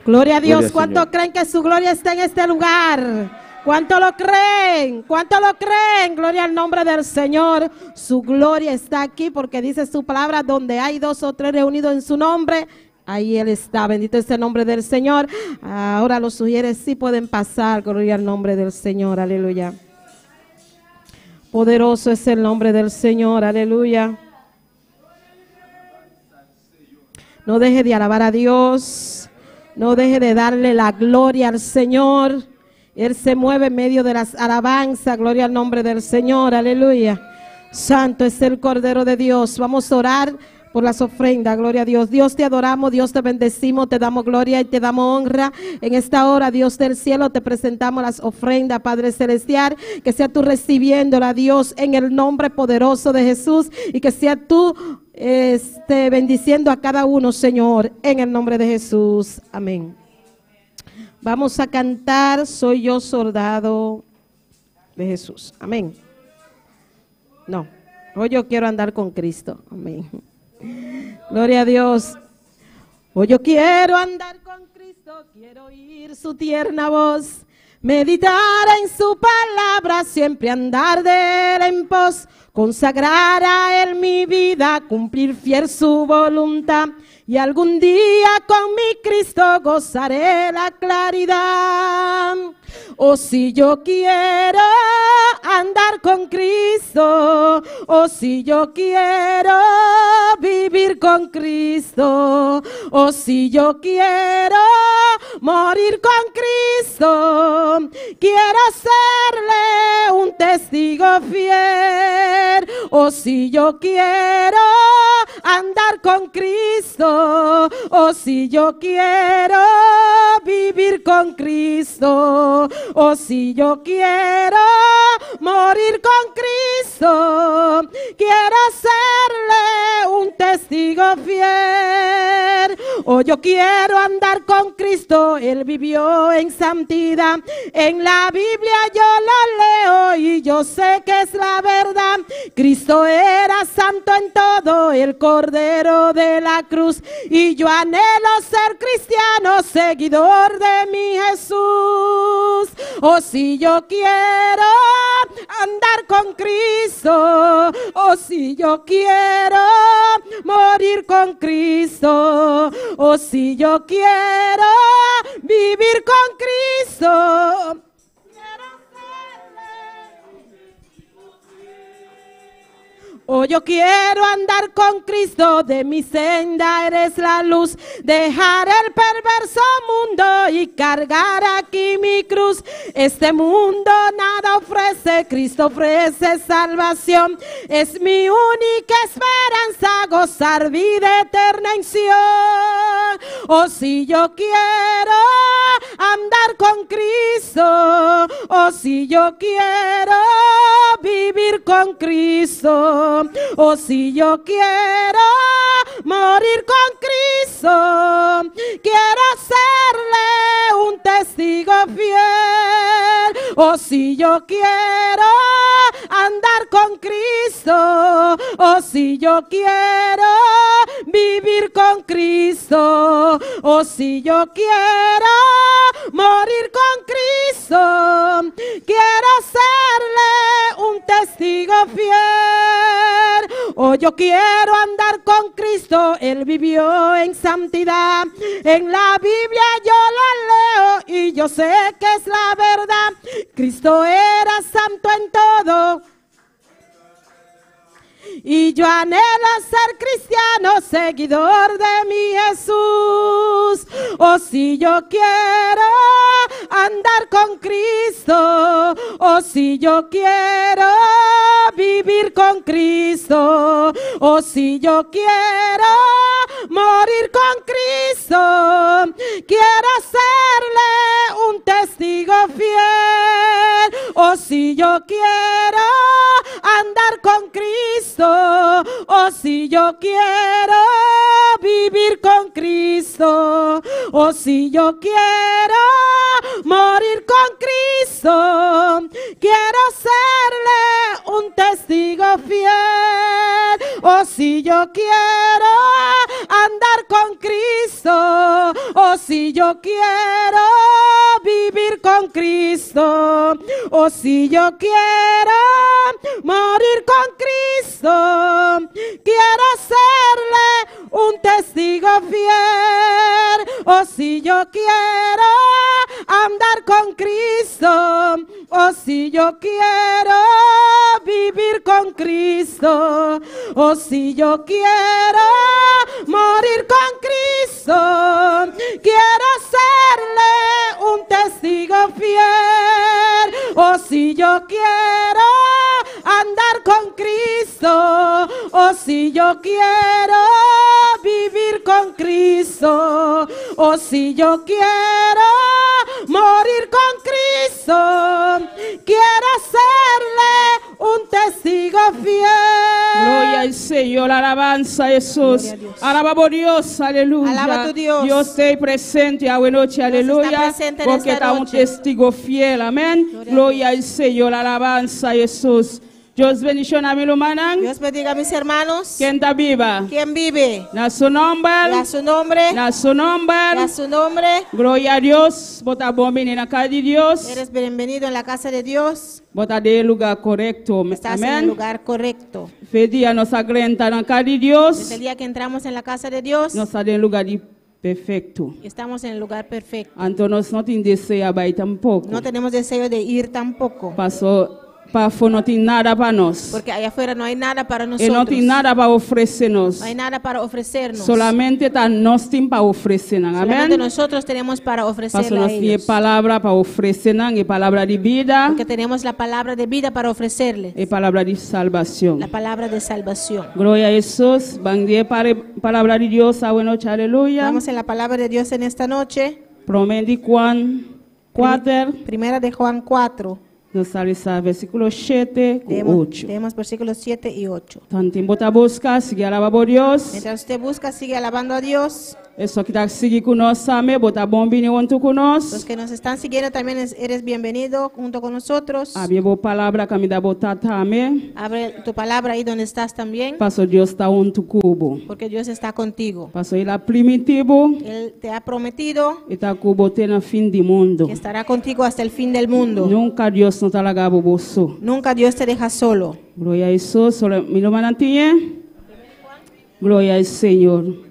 Gloria a Dios. Gloria al ¿Cuánto Señor. creen que su gloria está en este lugar? ¿Cuánto lo creen? ¿Cuánto lo creen? Gloria al nombre del Señor. Su gloria está aquí porque dice su palabra, donde hay dos o tres reunidos en su nombre, ahí Él está. Bendito es el nombre del Señor. Ahora los sugieres sí pueden pasar. Gloria al nombre del Señor. Aleluya. Poderoso es el nombre del Señor. Aleluya. No deje de alabar a Dios. No deje de darle la gloria al Señor. Él se mueve en medio de las alabanzas. Gloria al nombre del Señor. Aleluya. Santo es el Cordero de Dios. Vamos a orar por las ofrendas. Gloria a Dios. Dios te adoramos, Dios te bendecimos, te damos gloria y te damos honra. En esta hora, Dios del cielo, te presentamos las ofrendas, Padre Celestial. Que sea tú recibiéndola, Dios, en el nombre poderoso de Jesús. Y que sea tú bendiciendo a cada uno, Señor, en el nombre de Jesús. Amén. Vamos a cantar Soy yo soldado de Jesús. Amén. No, hoy yo quiero andar con Cristo. Amén. Gloria a Dios. Hoy yo quiero andar con Cristo, quiero oír su tierna voz, meditar en su palabra, siempre andar de él en pos, consagrar a él mi vida, cumplir fiel su voluntad. Y algún día con mi Cristo gozaré la claridad. Oh, si yo quiero andar con Cristo, oh, si yo quiero vivir con Cristo, oh, si yo quiero morir con Cristo, quiero serle un testigo fiel. Oh, si yo quiero andar con Cristo, oh, si yo quiero vivir con Cristo, oh, si yo quiero morir con Cristo, quiero serle un testigo fiel. Oh, yo quiero andar con Cristo, Él vivió en santidad. En la Biblia yo lo leo y yo sé que es la verdad. Cristo era santo en todo, el Cordero de la cruz. Y yo anhelo ser cristiano, seguidor de mi Jesús. Oh, si yo quiero andar con Cristo, oh, si yo quiero morir con Cristo, oh, si yo quiero vivir con Cristo. Oh, yo quiero andar con Cristo, de mi senda eres la luz, dejar el perverso mundo y cargar aquí mi cruz. Este mundo nada ofrece, Cristo ofrece salvación. Es mi única esperanza, gozar vida eterna en Sion. Oh, si yo quiero andar con Cristo, oh, si yo quiero vivir con Cristo, oh, si yo quiero morir con Cristo, quiero serle un testigo fiel. Oh, si yo quiero andar con Cristo, oh, si yo quiero vivir con Cristo, oh, si yo quiero morir con Cristo, quiero serle un testigo fiel. Oh, yo quiero andar con Cristo, Él vivió en santidad. En la Biblia yo lo leo y yo sé que es la verdad. Cristo era santo en todo. Y yo anhelo ser cristiano, seguidor de mi Jesús. Oh, si yo quiero andar con Cristo, oh, si yo quiero vivir con Cristo, oh, si yo quiero morir con Cristo, quiero serle un testigo fiel. Oh, si yo quiero andar con Cristo, oh, si yo quiero vivir con Cristo, oh, si yo quiero morir con Cristo, quiero serle un testigo fiel. Oh, si yo quiero andar con Cristo, oh, si yo quiero vivir con Cristo, oh, si yo quiero morir con Cristo, quiero serle un testigo fiel. Oh, si yo quiero andar con Cristo, oh, si yo quiero vivir con Cristo, oh, si yo quiero morir con Cristo, quiero serle un testigo fiel. Oh, si yo quiero andar con Cristo, oh, si yo quiero vivir con Cristo, oh, si yo quiero morir con Cristo, quiero serle un testigo fiel. Gloria al Señor, alabanza a Jesús. Gloria a Dios. Alaba por Dios, aleluya. Alaba tu Dios. Dios esté presente a noche, aleluya. está presente en Porque esta está un noche. testigo fiel, amén. Gloria a Gloria al Señor, alabanza a Jesús. Dios bendición a mi hermana. Dios bendiga a mis hermanos. Quien está viva. ¿Quién vive? Na su nombre. Y a su nombre. Na su nombre. Y a su nombre. Gloria a Dios. Bota bom menino na casa de Dios. Eres bienvenido en la casa de Dios. Bota de lugar correcto. Estás en el Amén. lugar correcto. Fe dia nossa grenta na casa de Dios. Desde el día que entramos en la casa de Dios, Nos ta den lugá di perfekto. estamos en el lugar perfecto. Anto nos no tin deseo bai tampoko. No tenemos deseo de ir tampoco, Paso pafó no tin nada pa nos. porque allá afuera no hay nada para E no nosotros. tin nada pa ofresé nos. No hay nada para ofrecernos. Solamente ta nos tin pa ofresé nan. Solamente Amèn. nosotros tenemos para Paso ofrecerle a nos tin ellos. palabra pa ofresé nan, e palabra di bida, Porque tenemos la palabra de vida para ofrecerles. e palabra di salbashon. La palabra de salvación. Gloria a Jesús. Ban den palabra di Dios. Awe nochi, aleluya. Vamos en la palabra de Dios en esta noche. Promé di Juan 4, Primera de Juan 4. nos ta lesa versíkulo 7 ku Leemos, 8. leemos versículos 7 y 8. Tantu bo ta buska, sigui alabá Dios. Mientras usted busca, sigue alabando a Dios. Esnan ku ta sigui ku nos, tambe, bo ta bon bini huntu ku Los nos. que nos están siguiendo también eres bienvenido junto con nosotros. Habri bo palabra kaminda bo ta tambe. Abre tu palabra ahí donde estás también, Paso Dios ta huntu ku bo. porque Dios está contigo. Paso El a primintí bo, Él te ha prometido e ta ku bo te na fin di mundu. que estará contigo hasta el fin del mundo. Nunka Dios no ta laga bo so. Nunca Dios te deja solo. Gloria a Jesús. Solo mi rumannan tin. Gloria al Señor.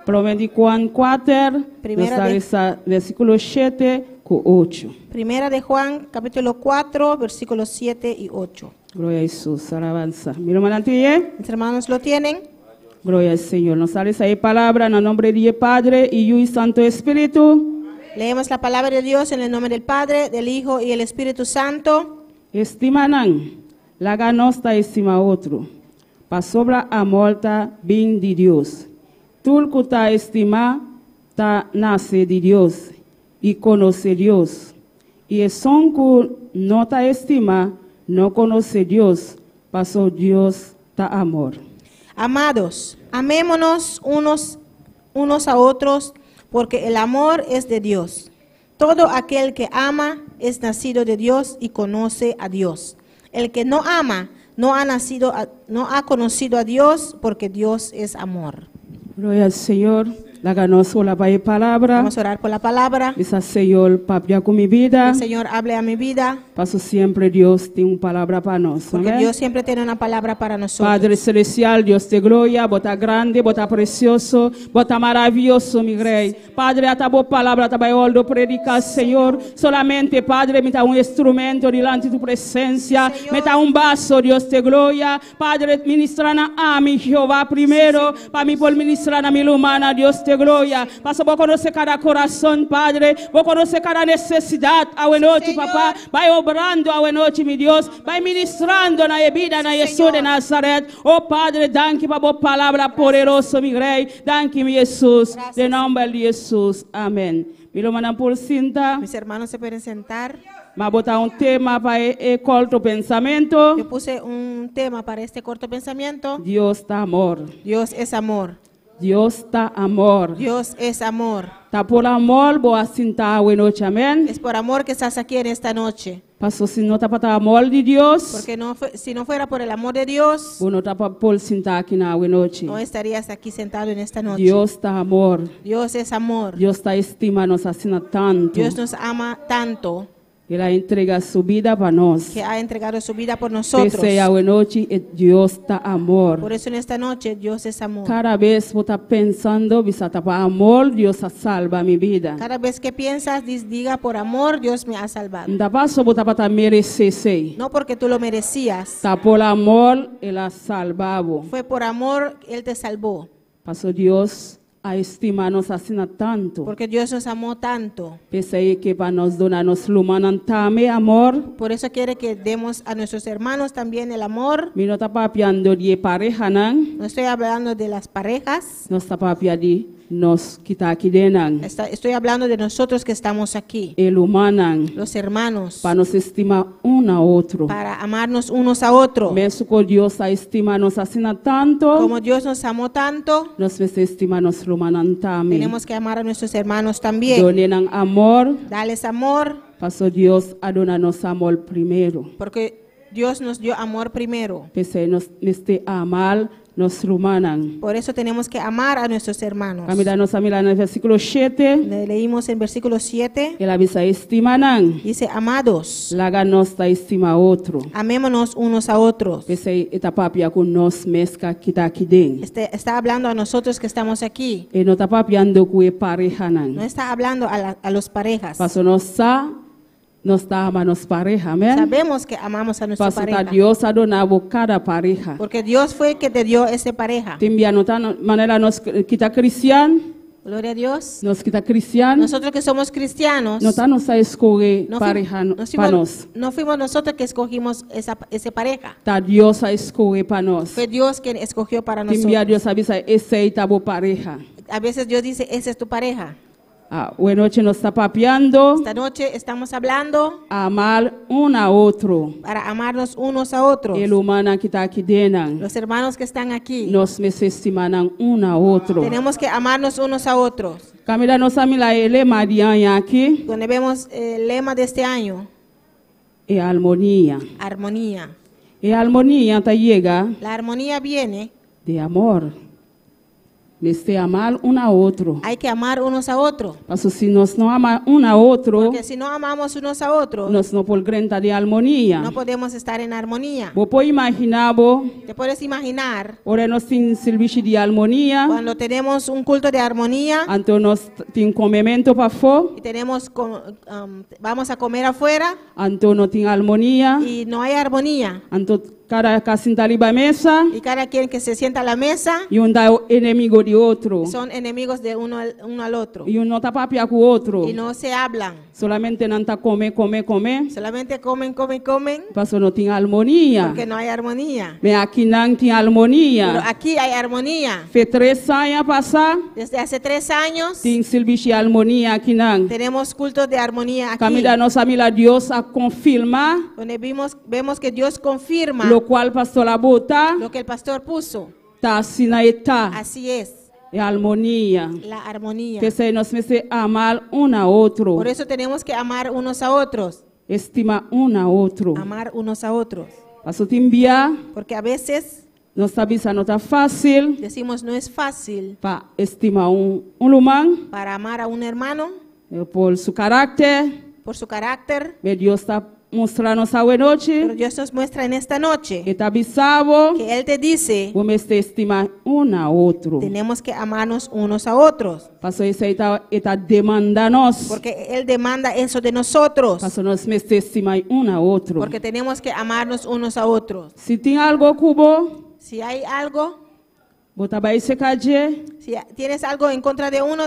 Promé di Juan 4, Primera nos ta versíkulo 7 ku 8. Primera de Juan, capítulo 4, versículos 7 y 8. Gloria a Jesús. Alabanza. Mi rumannan tin. Mis hermanos lo tienen. Gloria al Señor. Nos ta lesa e palabra na nòmber di Padre i Yu i Santu Spiritu. Leemos la palabra de Dios en el nombre del Padre, del Hijo y el Espíritu Santo. Stimanan, laga nos ta stima otro. Pasobra amor ta bin di Dios. Tur ku ta stima ta nase di Dios i konosé Dios. I esun ku no ta stima no konosé Dios, paso Dios ta amor. Amados, amémonos unos, unos a otros, porque el amor es de Dios. Todo aquel que ama es nacido de Dios y conoce a Dios. El que no ama no ha nacido, no ha conocido a Dios, porque Dios es amor. Gloria al Señor. Laga nos ora pa e palabra. Vamos a orar por la palabra. Bisa Señor, papia ku mi bida. Que el Señor hable a mi vida, Paso semper Dios tin un palabra pa nos. porque Amèn? Dios siempre tiene una palabra para nosotros. Padre Celestial, Dios de gloria, bo ta grandi, bo ta presioso, bo ta maravioso, mi Rei. Padre, ata bo palabra, ta bai wòrdu prediká, Señor. Solamente, Padre, mi ta un instrumento dilanti di tu presensia. Mi ta un vaso, Dios de gloria. Padre, ministra na ami, Jehová, primero, pa mi por ministrar na mi rumannan, Dios de gloria. Paso, bo konosé kada kurason, Padre. Bo konosé kada nesesidat. Awe nochi, papá. Bai obrando awe nochi, mi Dios. Bai ministrando na bida, na Jesús de Nazaret. Oh Padre, danki pa bo palabra poderoso, mi Rei. Danki, mi Jesús. Den nòmber di Jesús. Amèn. Mi rumannan por sinta. Mis hermanos se pueden sentar. M'a bota un tema pa e korto pensamentu. Yo puse un tema para este corto pensamiento. Dios ta amor. Dios es amor. Dios ta amor. Dios es amor. Ta por amor bo a sinta awe nochi, amèn. Es por amor que estás aquí en esta noche. Paso si no tabata amor di Dios, Porque no si no fuera por el amor de Dios, bo no tabata por sinta aki na awe nochi. no estarías aquí sentado en esta noche. Dios ta amor. Dios es amor. Dios ta stima nos asina tantu. Dios nos ama tanto El a entregá su bida pa nos. Que ha entregado su vida por nosotros. P'esei awe nochi Dios ta amor. Por eso en esta noche Dios es amor. Kada bes bo ta pensando bisa ta pa amor Dios a salba mi bida. Cada vez que piensas, diga por amor Dios me ha salvado. No ta paso bo tabata meresé esei. No porque tú lo merecías. Ta por amor el a salba bo. Fue por amor Él te salvó. Paso Dios a stima nos asina tantu. Porque Dios nos amó tanto. P'esei e ke pa nos duna nos rumannan tambe amor. Por eso quiere que demos a nuestros hermanos también el amor. Mi no ta papiando di e parehanan. No estoy hablando de las parejas. Nos ta papia di nos ki ta aki den nan. Está, estoy hablando de nosotros que estamos aquí. E rumannan. Los hermanos. Pa nos stima un na otro. Para amarnos unos a otros. Mesun ku Dios a stima nos asina tantu. Como Dios nos amó tanto. Nos mester stima nos rumannan tambe. Tenemos que amar a nuestros hermanos también. Duna nan amor. Dales amor. Paso Dios a duna nos amor primero. Porque Dios nos dio amor primero. P'esei nos mester ama nos rumannan. Por eso tenemos que amar a nuestros hermanos. Kaminda nos a mira na versíkulo shete. Le leímos en versículo 7. El a bisa stimanan. Dice, amados. Laga nos ta stima otro. Amémonos unos a otros. P'esei e ta papia ku nos mes ku ta aki den. Este, está hablando a nosotros que estamos aquí. E no ta papiando ku e parehanan. No está hablando a, la, a los parejas. Paso nos sa nos ta ama nos pareha, amèn? Sabemos que amamos a nuestra Paso ta pareja. Dios a duna bo kada pareha. Porque Dios fue que te dio esa pareja. Tin bia no ta manera nos ku ta kristian. Gloria a Dios. Nos ku ta kristian. Nosotros que somos cristianos. No ta nos a skohe No, pareha no pa fuimos, nos. no fuimos nosotros que escogimos esa, esa pareja. Ta Dios a skohe pa nos. Fue Dios quien escogió para Tin bia nosotros. Dios a bisa esei ta bo pareha. A veces Dios dice, esa es tu pareja. Awe nochi nos ta papiando. Esta noche estamos hablando. Amar un a otro. Para amarnos unos a otros. E rumannan ku ta aki den. Los hermanos que están aquí. Nos mester stima nan un a otro. Tenemos que amarnos unos a otros. Kaminda nos a mira e lema di aña aki. Donde vemos el lema de este año. E armonia. Armonía. E armonia ta yega. La armonía viene. Di amor. Mester amar un a otro. Hay que amar unos a otros. Paso si nos no ama un a otro, Porque si no amamos unos a otros, nos no por drenta den armonia. no podemos estar en armonía. Bo por imaginá bo. Te puedes imaginar. Ora nos tin servisio di armonia. Cuando tenemos un culto de armonía. Anto nos tin komementu pafó. Y tenemos vamos a comer afuera. Anto no tin armonia. Y no hay armonía. Anto kada ken sinta riba mesa. Y cada quien que se sienta a la mesa. I un ta enemigu di otro. Son enemigos de uno al, uno al otro. I un no ta papia ku otro. Y no se hablan. Solamente nan ta kome, kome, kome. Solamente comen, comen, comen. Paso no tin armonia. Porque no hay armonía. Ma aki nan tin armonia. Pero aquí hay armonía. Fe tres aña pasá. Desde hace tres años. Tin servisio di armonia aki nan. Tenemos cultos de armonía aquí. Kaminda nos a mira Dios a konfirmá. Donde vimos, vemos que Dios confirma. Lokual pastor a bota. Lo que el pastor puso. Ta asina e ta. Así es. E armonia. La armonía. P'esei nos mester amar un a otro. Por eso tenemos que amar unos a otros. Stima un a otro. Amar unos a otros. Paso tin bia. Porque a veces. Nos ta bisa no ta fásil. Decimos no es fácil. Pa stima un un ruman. Para amar a un hermano. Por su karakter. Por su carácter. Ma Dios ta mustra nos awe nochi. Pero Dios nos muestra en esta noche. E ta bisa bo. Que Él te dice. Bo mester stima un a otro. Tenemos que amarnos unos a otros. Paso esei ta e ta demandá nos. Porque Él demanda eso de nosotros. Paso nos mester stima un a otro. Porque tenemos que amarnos unos a otros. Si tin algu ku bo. Si hay algo. Bo ta bai serka dje. Si tienes algo en contra de uno,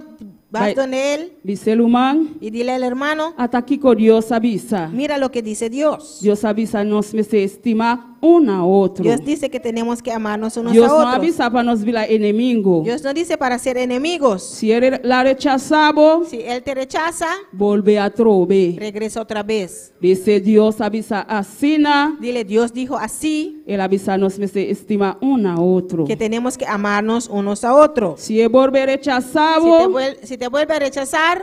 vas donde él. Bis'é ruman. Y dile al hermano. Ata kiko Dios a bisa. Mira lo que dice Dios. Dios a bisa nos mester stima un na otro. Dios dice que tenemos que amarnos unos Dios a no otros. a bisa pa nos bira enemigu. Dios no dice para ser enemigos. Si e la rechasá bo, Si Él te rechaza, bolbe atrobe. regresa otra vez. Bis'é Dios a bisa asina, Dile, Dios dijo así el a bisa nos mester stima un na otro. que tenemos que amarnos unos a otros. Si e bolbe rechasá Si te, bo, si te vuelve a rechazar,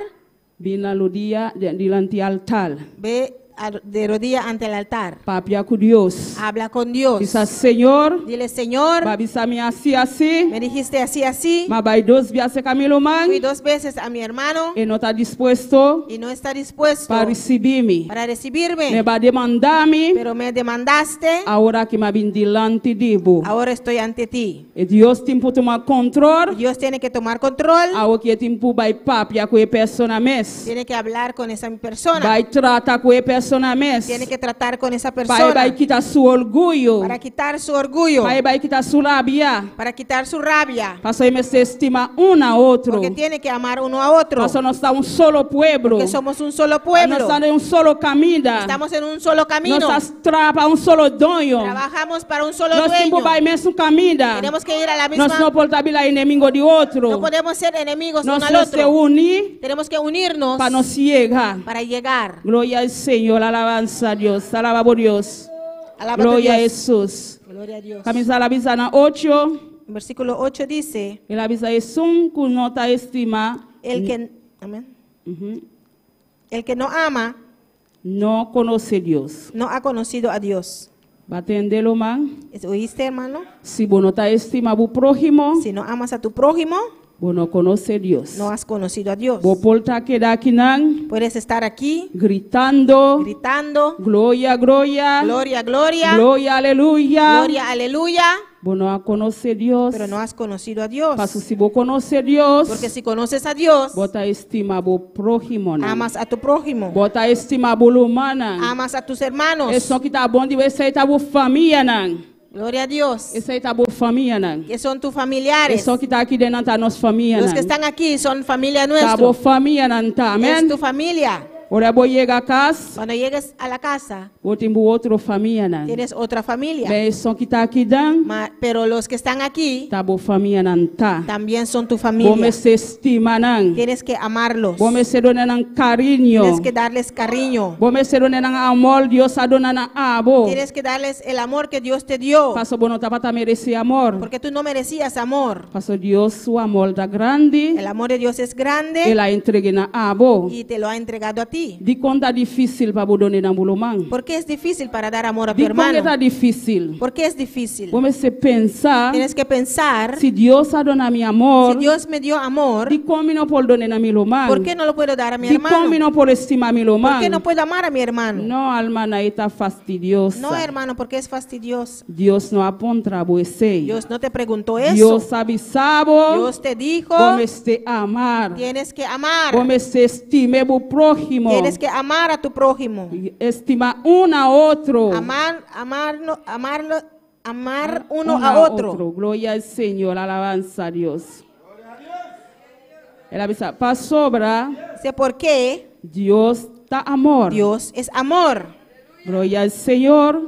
bin na rudia dilanti altar. ve de rodilla ante el altar. Papia ku Dios. Habla con Dios. Bisa Señor, Dile, Señor, b'a bisa mi asina asina, me dijiste así, así. m'a bai dos bia serka mi ruman, Fui dos veces a mi hermano e no ta dispuesto y no está dispuesto pa risibí mi. para Me recibirme. b'a demandá mi, Pero me demandaste, awor aki m'a bin dilanti di bo. ahora estoy ante ti. I Dios tin ku tuma kontròl, Dios tiene que tomar control, awor ku e tin ku bai papia ku e persona mes. tiene que hablar con esa persona, Bai trata ku e persona mes. tiene que tratar con esa Pa e persona bai kita su orguyo. para quitar su orgullo, Pa e bai kita su rabia. para quitar su rabia, Paso e mester stima un na otro. porque tiene que amar uno a otro, Paso nos ta un solo pueblo. porque somos un solo pueblo, Nos ta den un solo kaminda. estamos en un solo camino, Nos ta traha pa un solo doño. trabajamos para un solo Nos tin ku dueño, bai mesun kaminda. tenemos que ir a la Nos misma, no por ta bira enemigu di otro. no podemos ser enemigos Nos uno al mester otro, uni tenemos que unirnos pa nos yega. para llegar. Gloria al Señor, alabanza a Dios, alaba por Dios. Alaba a tu Gloria a Dios. Jesús. Gloria a Dios. Kaminda el a bisa na 8, Versículo 8 dice, el a bisa esun ku no ta stima, el que, amén. El que no ama no konosé Dios. no ha conocido a Dios. B'a tende, ruman. ¿Oíste, hermano? Si bo no ta stima bo próhimo, Si no amas a tu prójimo, bo no konosé Dios. no has conocido a Dios. Bo por ta keda akinan, Puedes estar aquí gritando, gritando, gloria, gloria, gloria, gloria, gloria, aleluya. gloria, aleluya, Bo no a konosé Dios. pero no has conocido a Dios. Paso si bo konosé Dios, Porque si conoces a Dios, bo ta stima bo próhimo. nan. amas a tu prójimo, Bo ta stima bo rumannan. amas a tus hermanos. Esun ku ta bon di esei ta bo famianan. Gloria a Dios. Esei ta bo famianan. Que son tus familiares. Esun ku ta aki den ta nos famia Los nan. que están aquí son familia Ta bo nuestra. famianan ta, Es amèn. tu familia. Ora bo yega kas, Cuando llegues a la casa, bo tin bo otro famianan. tienes otra familia. Ma esun ku ta aki den, Pero los que están aquí ta bo famianan ta. también son tu Bo familia. mester stima nan. Tienes que amarlos. Bo mester duna nan kariño. Tienes que darles cariño. Bo mester duna nan amor, Dios a duna na abo. Tienes que darles el amor que Dios te dio. Paso bo no tabata meresé amor. Porque tú no merecías amor. Paso Dios su amor ta grandi. El amor de Dios es grande El a entreg'é na abo. y te lo ha entregado a ti. Di kon ta difísil pa bo duna na bo ruman. ¿Por qué es difícil para dar amor a tu Di kon ta hermano? difísil. ¿Por qué es difícil? Bo mester pensa, Tienes que pensar, si Dios a duna mi amor, si Dios me dio amor, di kon mi no por duna na mi ruman. ¿por qué no lo puedo dar a mi Di kon mi hermano? no por stima mi ¿Por ruman. qué no puedo amar a mi hermano? No, ruman, e ta fastidioso. No, hermano, porque es fastidioso. Dios no a puntra bo esei. Dios no te preguntó eso. Dios a bisa bo, Dios te dijo, bo mester ama. tienes que amar. Bo mester stima bo próhimo. Tienes que amar a tu prójimo. Stima un na otro. Amar, amarlo, amarlo, amar uno a otro. Gloria al Señor, alabanza a Dios. El a bisa, pasobra, Dice, ¿por qué? Dios ta amor. Dios es amor. Gloria al Señor,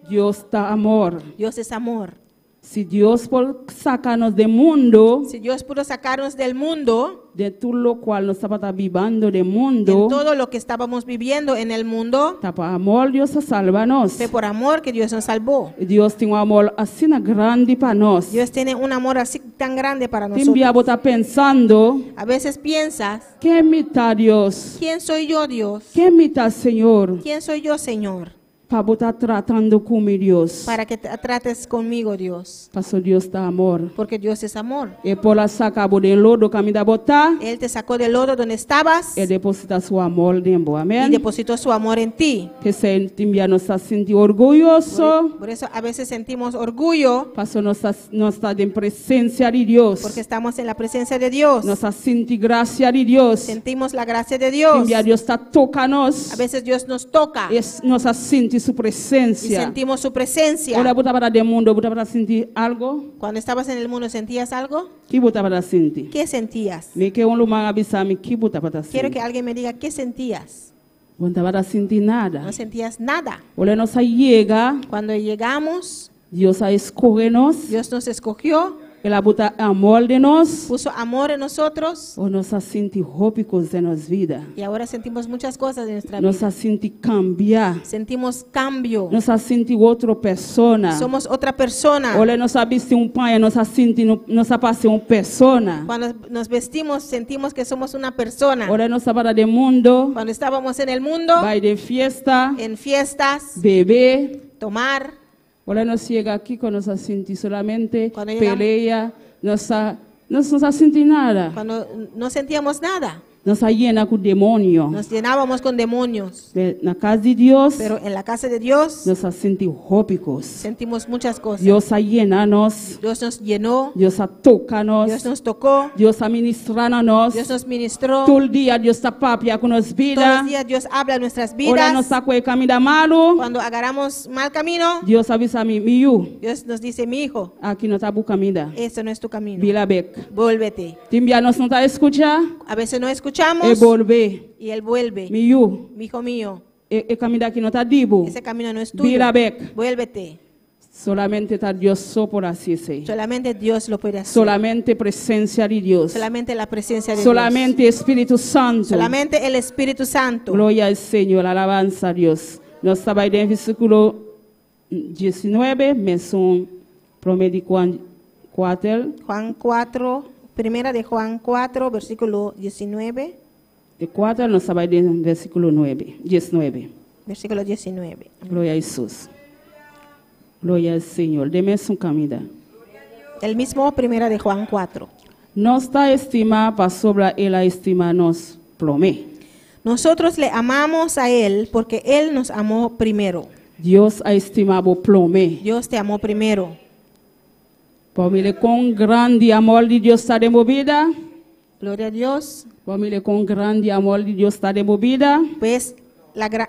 Dios ta amor. Dios es amor. Si Dios por saka nos di mundu, Si Dios pudo sacarnos del mundo, di tur loke nos tabata bibiendo den mundu, en todo lo que estábamos viviendo en el mundo, ta pa amor Dios a salva nos. fue por amor que Dios nos salvó. Dios tin un amor asina grandi pa nos. Dios tiene un amor así tan grande para Tin bia nosotros. bo ta pensando, A veces piensas, ken mi ta Dios? ¿quién soy yo, Dios? Ken mi ta Señor? ¿Quién soy yo, Señor? Pa bo ta tratando ku mi Dios. Para que te trates conmigo, Dios. Paso Dios ta amor. Porque Dios es amor. E por a saka bo di lodo kaminda bo ta, Él te sacó del lodo donde estabas e depositá su amor den bo. y Amèn? depositó su amor en ti. P'esei tin bia nos ta sinti orguyoso. Por eso a veces sentimos orgullo Paso nos ta, nos ta den presensia di Dios. porque estamos en la presencia de Dios. Nos ta sinti grasia di Dios. Sentimos la gracia de Dios. Tin bia Dios ta toka nos. A veces Dios nos toca I nos ta sinti su y presensia. sentimos su presencia. Ora bo tabata den mundu, bo tabata sinti algu? Cuando estabas en el mundo, ¿sentías algo? Ki bo tabata sinti? ¿Qué sentías? Mi ke un ruman bisa mi ki bo tabata Quiero sinti. que alguien me diga qué sentías. Bo n' tabata sinti nada. No sentías nada. Ora nos a yega. Cuando llegamos, Dios a skohe nos. Dios nos escogió. El a buta amor den nos. Puso amor en nosotros. Awor nos a sinti hopi kos den nos bida. Y ahora sentimos muchas cosas en nuestra Nos vida. a sinti kambia. Sentimos cambio. Nos a sinti otro persona. Somos otra persona. Ora nos a bisti un paña, nos a sinti, nos a parse un persona. Cuando nos vestimos, sentimos que somos una persona. Ora nos tabata den mundu, Cuando estábamos en el mundo, bai den fiesta, en fiestas, bebe. Tomar. Ora nos yega aki ku nos a sinti solamente Cuando llegamos- pelea, nos a, nos no a sinti nada. Cuando no sentíamos nada, Nos a yena ku demoño. Nos llenábamos con demonios. Na kas di Dios, Pero en la casa de Dios nos a sinti hopi kos. Sentimos muchas cosas. Dios a yena nos. Dios nos llenó. Dios a toka nos. Dios nos tocó. Dios a ministrá na nos. Dios nos ministró. Tur dia Dios ta papia ku nos bida. Todos los días Dios habla en nuestras Ora vidas. nos ta kohe kaminda malu. Cuando agarramos mal camino, Dios a bisa mi, mi yu. Dios nos dice, mi hijo, Aki no ta bo kaminda. Eso no es tu camino. Bira bèk. Vuélvete. Tin bia nos no ta skucha. A veces no escuchamos. E bolbe. Y él vuelve. Mi yu. Mi hijo mío, E, e kaminda aki no ta di bo. Ese camino no es tuyo. Bira bèk. Vuélvete. Solamente ta Dios so por hasi esei. Solamente Dios lo puede hacer. Solamente presensia di Dios. Solamente la presencia de Solamente Spiritu Santu. Dios. Solamente el Espíritu Santo. Gloria al Señor, alabanza a Dios. Nos ta den versíkulo 19, mesun promé di Juan 4. Juan 4, primera de Juan 4, versículo 19. Di 4, nos ta den versíkulo 9, 19. Versículo 19. Gloria a Jesús. Gloria al Señor. Den mesun kaminda. El mismo primera de Juan 4. Nos ta stima pasobra el a stima nos promé. Nosotros le amamos a Él porque Él nos amó primero. Dios a stima bo promé. Dios te amó primero. Bo mira kon grandi amor di Dios ta den bo bida. Gloria a Dios. Bo mira kon grandi amor di Dios ta den bo bida. Pues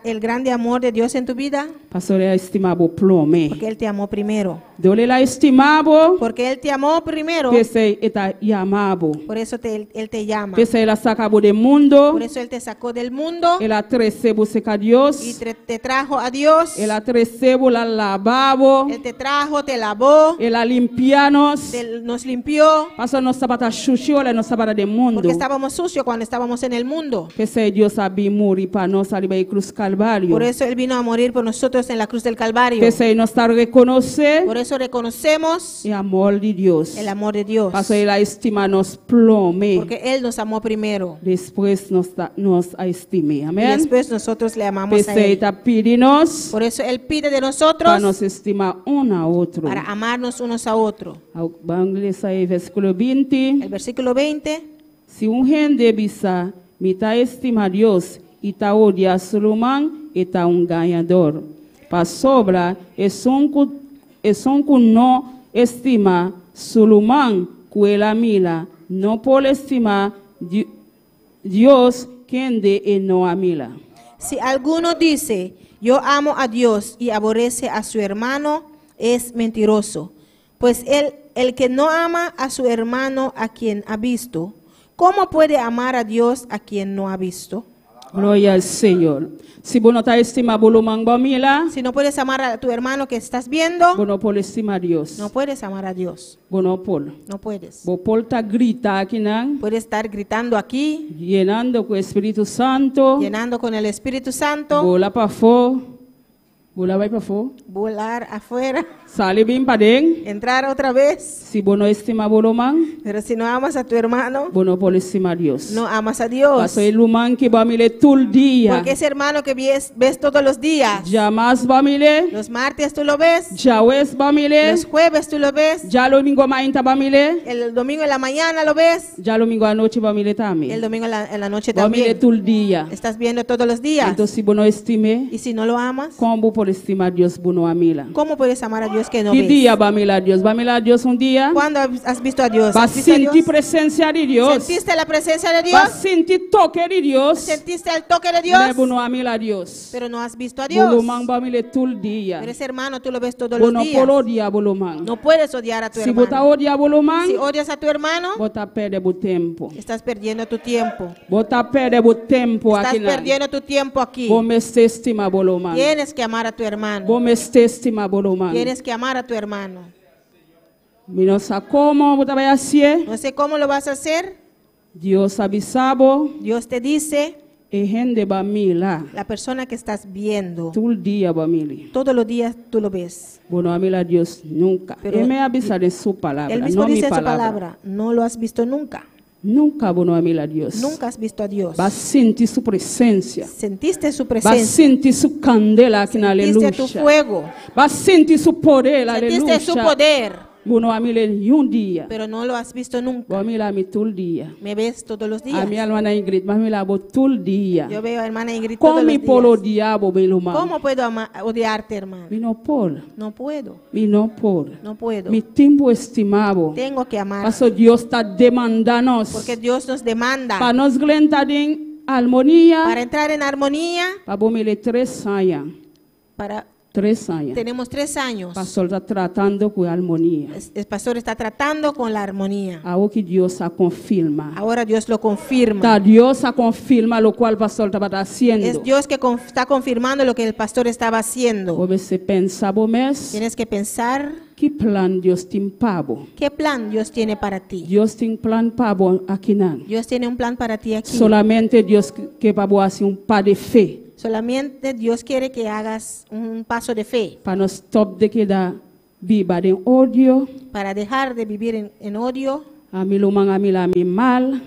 el grande amor de Dios en tu vida. Pasobra el a stima bo promé. Porque Él te amó primero. Dor el a stima bo. Porque Él te amó primero. P'esei e ta yama bo. Por eso Él te llama. P'esei el a saka bo di mundu. Por eso Él te sacó del mundo. El a trese bo serka Dios. Y te trajo a Dios. El a trese bo, el a laba bo. Él te trajo, te lavó. El a limpia nos. Nos limpió. Paso nos tabata sushi, ora nos tabata den mundu. Porque estábamos sucios cuando estábamos en el mundo. P'esei Dios a bin muri pa nos riba krus Kalvario. Por eso Él vino a morir por nosotros en la cruz del Calvario. P'esei nos ta rekonosé. Por eso reconocemos e amor di Dios. El amor de Dios. Paso el a stima nos promé. Porque Él nos amó primero. Despues nos nos a stim'é. Amèn. Y después nosotros le amamos a P'esei Él. ta pidi nos. Por eso Él pide de nosotros. Pa nos stima un na otro. Para amarnos unos a otros. Ban lesa e versíkulo 20. El versículo 20. Si un hende bisa, mi ta stima Dios, i ta odia su ruman, e ta un gañadó. Pasobra, esun ku no stima su ruman, ku el a mira, no por stima Dios, kende e no a mira. Si alguno dice, yo amo a Dios y aborrece a su hermano, es mentiroso. Pues el que no ama a su hermano a quien ha visto, ¿cómo puede amar a Dios a quien no ha visto? Gloria al Señor. Si bo no ta stima bo ruman bo mira, si no puedes amar a tu hermano que estás viendo, bo no por stima Dios. No puedes amar a Dios. Bo no por. No puedes. Bo por ta grita akinan. Puedes estar gritando aquí. Yenando ku Spiritu Santu. Llenando con el Espíritu Santo. Bula pafó. Bula bai pafó. Volar afuera. Sali bin paden. Entrar otra vez. Si bo no stima bo ruman. Pero si no amas a tu hermano, Bo no por stima Dios. No amas a Dios. Paso e ruman ku bo a mir'é tur dia. Porque ese hermano que ves todos los días. Djamars bo a mir'é. Los martes tú lo ves. Djaweps bo a mir'é. Los jueves tú lo ves. Djadumingu mainta bo a mir'é. El domingo en la mañana lo ves. Djadumingu anochi bo a mir'é tambe. El domingo en la noche Bo a mir'é también. tur dia. Estás viendo todos los días. Anto si bo no stim'é. Y si no lo amas, Kon bo por por stima Dios bo no a mira? ¿Cómo puedes amar a Dios que no Ki ves? dia b'a mira Dios? B'a mira Dios un dia? ¿Cuándo has visto a Dios? B'a ¿Has visto a sinti Dios? presensia di Dios. ¿Sentiste la presencia de B'a Dios? sinti toke di Dios. ¿Sentiste el toque de Dios? Ma bo no a mira Dios. Pero no has visto a Bo Dios. ruman b'a mir'é tur dia. Pero ese hermano tú lo ves todos Bo los no días. por odia bo ruman. No puedes odiar a tu Si bo ta hermano. odia bo ruman, Si odias a tu hermano, bo ta pèrdè bo tempu. estás perdiendo tu tiempo. Bo ta pèrdè bo tempu Estás aki. no. perdiendo tu tiempo aquí. Bo mester stima bo ruman. Tienes que amar a tu hermano. Bo mester stima bo ruman. Tienes que amar a tu hermano. Mi no sa kon bo ta bai hasié. No sé cómo lo vas a hacer. Dios a bisa bo, Dios te dice, e hende b'a mira. la persona que estás viendo, Tur dia b'a mir'é. todos los días tú lo ves. Bo no a mira Dios nunka. Pero E mes a bisa den su palabra, Él mismo no mi dice en su palabra. palabra, no lo has visto nunca. Nunka bo no a mira Dios. Nunca has visto a Dios. B'a sinti su presensia. Sentiste su B'a presencia. sinti su kandela aki na Sentiste aleluya. tu fuego. B'a sinti su poder, Sentiste aleluya. su poder. Bo no a mir'é un dia. Pero no lo has visto nunca. Bo a mira mi tur dia. Me ves todos los días. Ami ruman Ingrid, m'a mira bo tur dia. Yo veo a hermana Ingrid todos Kon mi los por días. odia bo, mi ruman? ¿Cómo puedo odiarte, hermano? Mi no por. No puedo. Mi no por. No puedo. Mi tin ku stima bo. Tengo que amar. Paso Dios ta demandá nos. Porque Dios nos demanda Pa nos drenta den armonia. para entrar en armonía. Pa bo mir'é 3 aña. Para 3 aña. tenemos 3 años. Pastor ta tratando ku armonia. El pastor está tratando con la armonía. Awor ku Dios a konfirmá. Ahora Dios lo confirma. Ta Dios a konfirmá loke pastor tabata hasiendo. Es Dios que está confirmando lo que el pastor estaba haciendo. Bo mester pensa bo mes. Tienes que pensar Ki plan Dios tin pa bo. qué plan Dios tiene para ti. Dios tin plan pa bo akinan. Dios tiene un plan para ti aquí. Solamente Dios ke pa bo hasi un paso di fe. Solamente Dios quiere que hagas un paso de fe Pa nos stòp di keda biba den odio. para dejar de vivir en odio. Ami ruman a mira mi mal.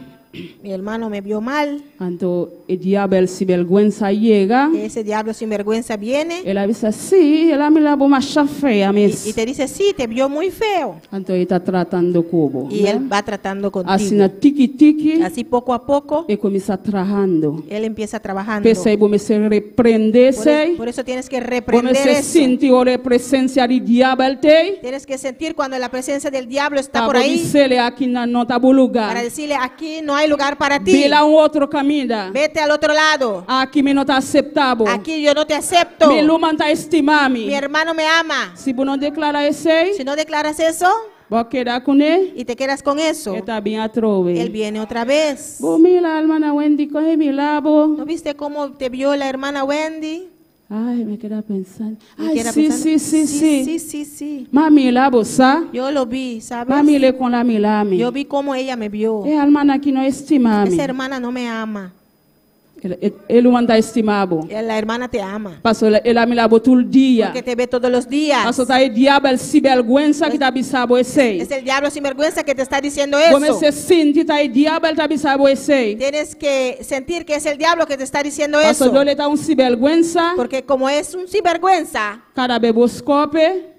Mi hermano me vio mal. Anto e diabel sinbèrgwensa yega. Ese diablo sinvergüenza viene El a bisa si, el a mira bo masha feo mes. y te dice, sí, te vio muy feo. Anto e ta tratando ku bo. Y él va tratando Asina contigo. tiki tiki. Así poco a poco, E kuminsá trahando. él empieza trabajando. P'esei bo mester reprendé Por eso tienes que Bo reprender mester eso. sinti ora presensia di diabel t'ei. Tienes que sentir cuando la presencia del diablo está Pa por ahí. bis'é akinan no ta bo lugá. Para decirle, aquí no hay lugar para ti. Bai un otro kaminda. Vete al otro lado. Aki mi no ta aseptá bo. Aquí yo no te acepto. Mi ruman ta stima mi. Mi hermano me ama. Si bo no deklará esei, Si no declaras eso bo keda kuné. y te quedas con eso, E ta bin atrobe. él viene otra vez. Bo mira ruman Wendy kon e mira bo. ¿No viste cómo te vio la hermana Wendy? Ai, mi a keda pensando. Me Ai, queda si, pensando, si, si, si. Sí, sí, sí. M'a mira bo sa. Yo lo vi, ¿sabes? M'a mir'é kon el a mira mi. Yo vi cómo ella me vio. E ruman aki no stima mi. Esa hermana no me ama. E ruman ta stima bo. La hermana te ama. Paso el a mira bo tur dia. Porque te ve todos los días. Paso ta e diabel sinbèrgwensa ku ta bisa bo esei. Es el diablo sinvergüenza que te está diciendo Bo eso. mester sinti ta e diabel ta bisa bo esei. Tienes que sentir que es el diablo que te está diciendo Paso eso. dor e ta un sinbèrgwensa. Porque como es un sinvergüenza, Kada be bo skop e,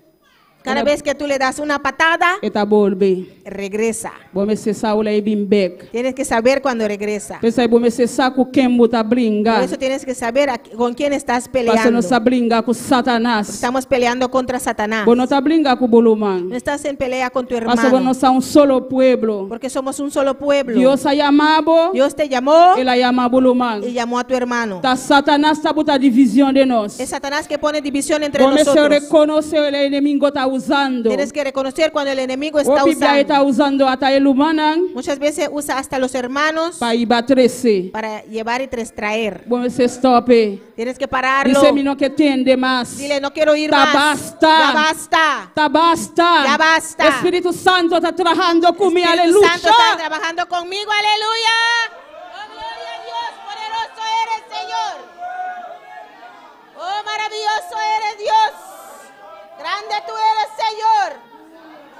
cada vez que tú le das una patada, e ta bolbe. regresa. Bo mester sa ora e bin bèk. Tienes que saber cuando regresa. P'esei bo mester sa ku ken bo ta bringa. Por eso tienes que saber con quién estás Paso peleando. nos ta bringa ku Satanas. Estamos peleando contra Satanás. Bo no ta bringa ku bo ruman. No estás en pelea con tu Paso bo hermano. nos ta un solo pueblo. Porque somos un solo pueblo. Dios a yama bo. Dios te llamó El a yama bo ruman. y llamó a tu hermano. Ta Satanas ta buta divishon den nos. Es Satanás que pone división entre Bo mester nosotros. rekonosé e enemigu ta usando. Tienes que reconocer cuando el enemigo está Hopi bia usando. ta usando asta e rumannan Muchas veces usa hasta los hermanos pa hiba trese. para llevar y traer. Bo mester stòp. Tienes que pararlo. Bisa mi no ke tende mas. Dile, no quiero ir Ta más. basta. Ya basta. Ta basta. Ya basta. Spiritu Santu ta trahando ku mi, Espíritu aleluya. Santo está trabajando conmigo, aleluya. Oh, gloria a Dios, poderoso eres, Señor. Oh, maravilloso eres, Dios. Grande tú eres, Señor.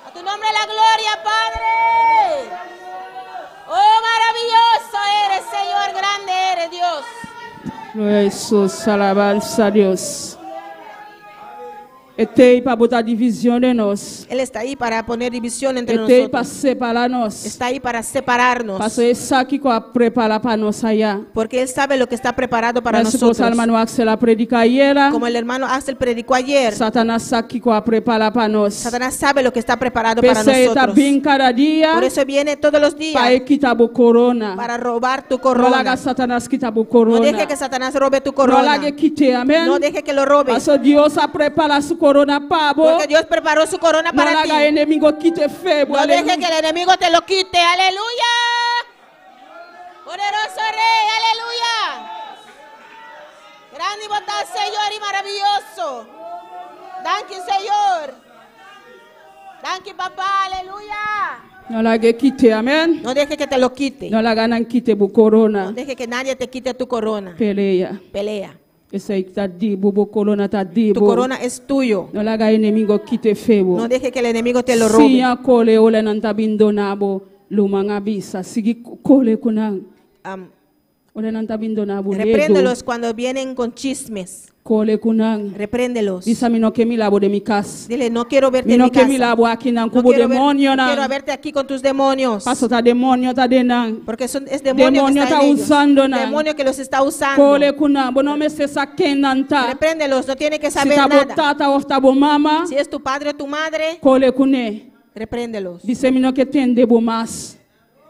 A tu nombre la gloria, Padre. Oh, maravilloso eres, Señor. Grande eres, Dios. Gloria a Jesús, alabanza a Dios. E t'ei pa bota divishon den nos. Él está ahí para poner división entre E t'ei pa nosotros. separá nos. Está ahí para separarnos. Paso e sa kiko a prepará pa nos aya. Porque Él sabe lo que está preparado para Meskos nosotros. ruman Axel a prediká ayera. Como el hermano Axel predicó ayer, Satanas sa kiko a prepará pa nos. Satanás sabe lo que está preparado para P'esei e ta nosotros. bin kada dia Por eso viene todos los días pa e kita bo korona. para robar tu No corona. laga Satanas kita bo No korona. deje que Satanás robe tu No corona. lag'é kit'é, amèn? No deje que lo robe. Paso Dios a prepará su korona pa bo. Porque Dios preparó su corona No para laga ti. enemigu kit'é fo'i bo. No deje Aleluya. que el enemigo te lo quite. Aleluya. Poderoso Rey. Aleluya. Grande y bondad, Señor, y maravilloso. Danki, Señor. Danki, papá. Aleluya. No lag'é kit'é, amèn? No deje que te lo quite. No laga nan kita bo korona. No deje que nadie te quite tu corona. Pelea. Pelea. Esei ta di bo, bo korona ta Tu di bo. corona es tuyo. No laga enemigu kit'é fo'i bo. No deje que el enemigo te lo robe. Siña kole ora nan ta bin duna bo ruman a bisa. Sigui kole ku nan. Ora nan ta bin duna bo Repréndelos cuando vienen con chismes. Kole ku nan. Repréndelos. Bisa mi no ke mira bo den mi kas. Dile, no quiero verte Mi en no mi ke casa. mira bo akinan No ku bo quiero, ver- demonio no quiero nan. verte aquí con tus demonios. Paso ta demonio ta den nan. Porque es demonio, Demonio que está está en ellos. usando nan. Demonio que los está usando. Kole ku nan. Bo no mester sa ken nan ta. Repréndelos, no tiene que Si saber ta bo nada. tata òf ta bo mama. Si es tu padre o tu madre, Kole kuné. repréndelos. Bisa mi no ke tende bo mas.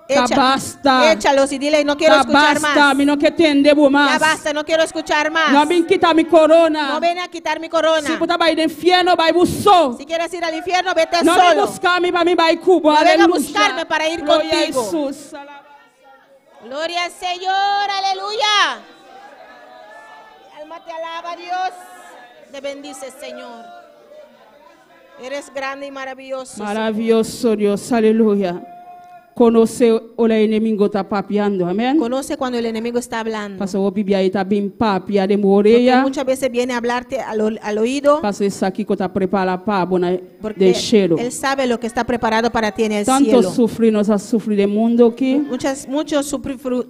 Ta basta. Échalos y dile, no quiero Ta escuchar basta. más. Mi no ke tende bo Ya mas. basta, no quiero escuchar más. No bin kita mi korona. No ven a quitar mi corona. Si bo ta bai fièrnu, bai bo so. Si quieres ir al infierno, vete No bin solo. buska mi pa mi bai ku bo. No venga a Aleluya. buscarme para ir Gloria a contigo. Jesús. Gloria al Señor, aleluya. Mi alma te alaba, Dios. Te bendice, Señor. Eres grande y maravilloso. Maravioso Dios, aleluya. Konosé ora enemigu ta papiando, amèn? Conoce cuando el enemigo está hablando. Paso hopi bia e ta bin papia den Porque orea. muchas veces viene a hablarte al oído. Paso e sa kiko ta prepará pa bo na Porque den shelu. él sabe lo que está preparado para ti en el Tantu cielo. sufri nos a sufri den mundu aki. Muchos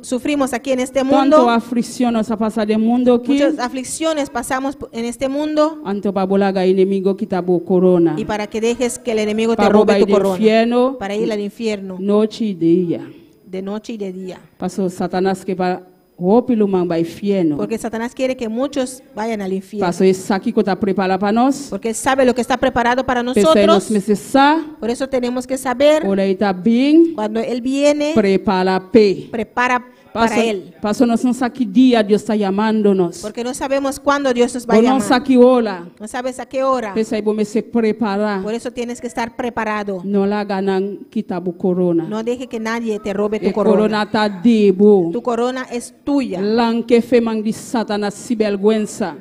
sufrimos aquí en este Tantu mundo. aflikshon nos a pasa den mundu aki. Muchas aflicciones pasamos en este mundo. Anto pa bo laga enemigu kita bo korona. Y para que dejes que el enemigo te Pa bo robe bai tu den corona. fièrnu. Para ir al infierno. Nochi i dia. De noche y de día. Paso Satanas ke pa hopi ruman bai fièrnu. Porque Satanás quiere que muchos vayan al infierno. Paso e sa kiko ta prepará pa nos. Porque él sabe lo que está preparado para P'esei nos nosotros. mester sa. Por eso tenemos que saber Ora e ta bin. cuando él viene, Prepará p'e. prepara para Paso, él. paso nos no sa ki dia Dios ta yamando nos. Porque no sabemos cuándo Dios nos va a Bo no llamar. sa ki ora. No sabes a qué hora. P'esei bo mester prepará. Por eso tienes que estar preparado. No laga nan kita bo korona. No deje que nadie te robe tu E corona. korona ta di bo. Tu corona es tuya. Rank'é fo'i man di Satanas sinbèrgwensa.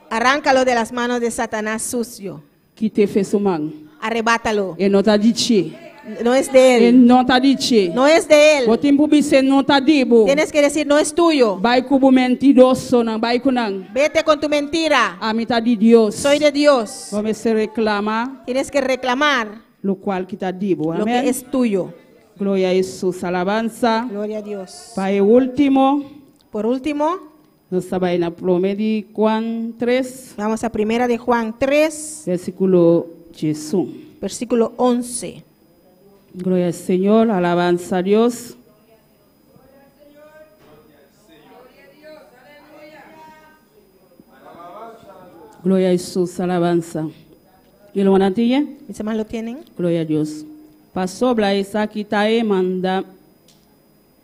Arráncalo de las manos de Satanás sucio. Kit'é fo'i su man. Arrebátalo. E no ta di dje. No es de E él. no ta di dje. No es de él. Bo tin ku bisa no ta di bo. Tienes que decir, no es tuyo. Bai ku bo mentirosonan, bai ku nan. Vete con tu mentira. Ami ta di Dios. Soy de Dios. Bo mester reklamá Tienes que reclamar loke ku ta di bo. lo Amèn. que es tuyo. Gloria a Jesús. Alabansa. Gloria a Dios. Pa e último, Por último, nos ta bai na promé di Juan 3, vamos a primera de Juan 3, versíkulo 11. versículo 11. Gloria al Señor, alabanza a Dios. Gloria a Jesús, alabanza. ¿Y lo van a Mis hermanos lo tienen. Gloria a Dios. Pasobra esaki ta e manda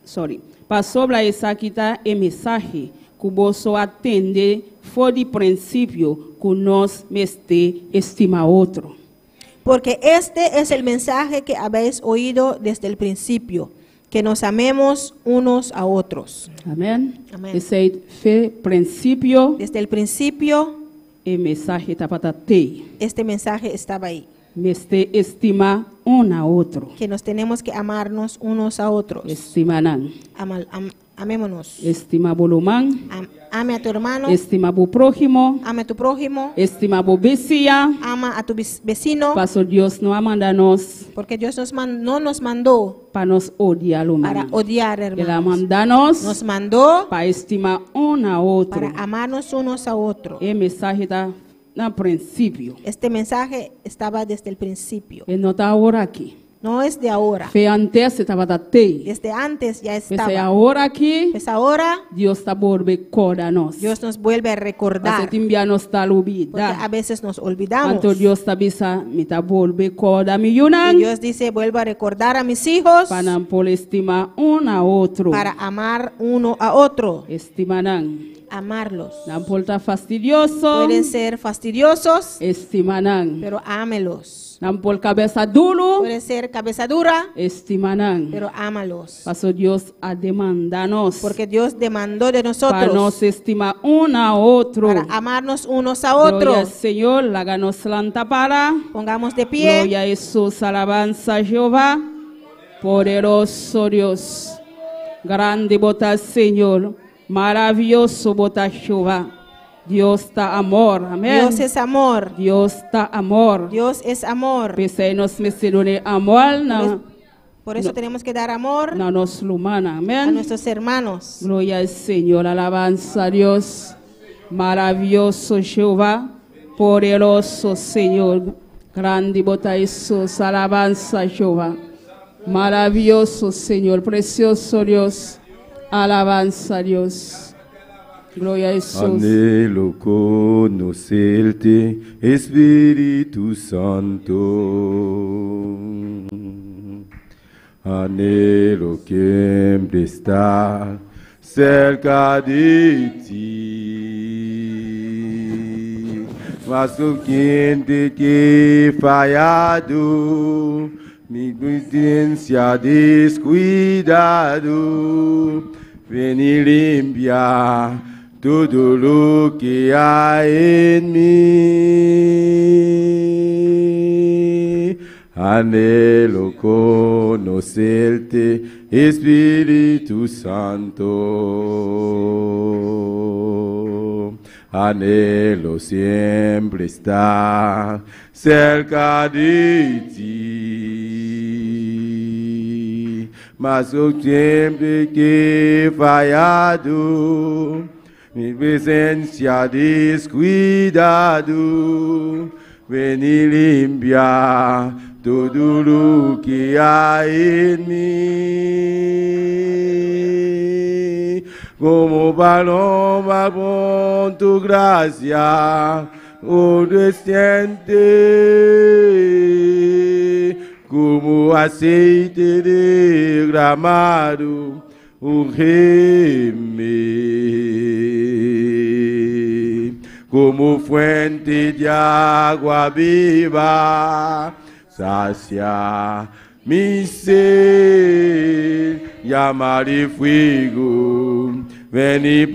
sorry. Pasobra esaki ta e mensahe ku boso a tende for di prinsipio ku nos mester stima otro. Porque este es el mensaje que habéis oído desde el principio, que nos amemos unos a otros. Amèn. Amèn. Esei ta fo'i prinsipio Desde el principio, e mensahe tabata t'ei. este mensaje estaba ahí, Mester stima un na otro. que nos tenemos que amarnos unos a otros. Stima nan. Amémonos. Stima bo ruman. Ame a tu hermano, Stima bo próhimo. ame a tu prójimo, Stima bo bisiña. ama a tu vecino, Paso Dios no a manda nos porque Dios no nos mandó pa nos odia ruman. para odiar, El a hermanos. manda nos Nos mandó pa stima un na otro. para amarnos unos a otros. E mensahe ta na prinsipio. Este mensaje estaba desde el principio. E no ta awor aki. No es de ahora. Fo'i antes e tabata tei. Desde antes ya Pues estaba. awor aki, Pues ahora Dios ta bolbe kòrda nos. Dios nos vuelve a recordar. Paso tin bia nos ta Porque lubidá. a veces nos olvidamos. Anto Dios ta bisa, mi ta bolbe kòrda mi Y yunan. Dios dice, vuelvo a recordar a mis hijos Pa nan por stima un na otro. para amar uno a otro. Stima nan. Amarlos. Nan por ta fastidioso. Pueden ser fastidiosos, Stima nan. pero ámelos. Nan por kabes duru. Pueden ser cabeza dura, Stima nan. pero ámalos. Paso Dios a demandá nos. Porque Dios demandó de Pa nos nosotros stima un na otro. para amarnos unos a Gloria al otros. Señor, laga nos lanta para. Pongamos de pie. Gloria a Jesús, alabanza a Jehová, poderoso Dios, grande bo ta Señor, maravioso bo ta Jehová. Dios ta amor, amèn. Dios es amor. Dios ta amor. Dios es amor. P'esei nos mester duna amor na, Por eso No. tenemos que dar amor na nos rumannan, a amèn. nuestros hermanos. Gloria al Señor, alabanza a Dios, maravilloso Jehová, poderoso Señor, grande bo ta Jesús, alabanza a Jehová, maravilloso Señor, precioso Dios, alabanza a Dios, gloria a Jesús. Anhelo conocerte, Espíritu Santo. Anhelo siempre estar cerca de ti. Mas o quente que he fallado, mi presencia descuidado, ven y limpia todo lo que hay en mí. Anhelo conocerte, Espíritu Santo. Anhelo siempre estar cerca de ti. Mas eu sempre que he fallado, mi presencia descuidado, ven y limpia todo lo que hay en mí. Como paloma con tu gracia, oh desciende, como aceite derramado, úngeme como fuente de agua viva, sacia mi sed, llama de fuego, ven y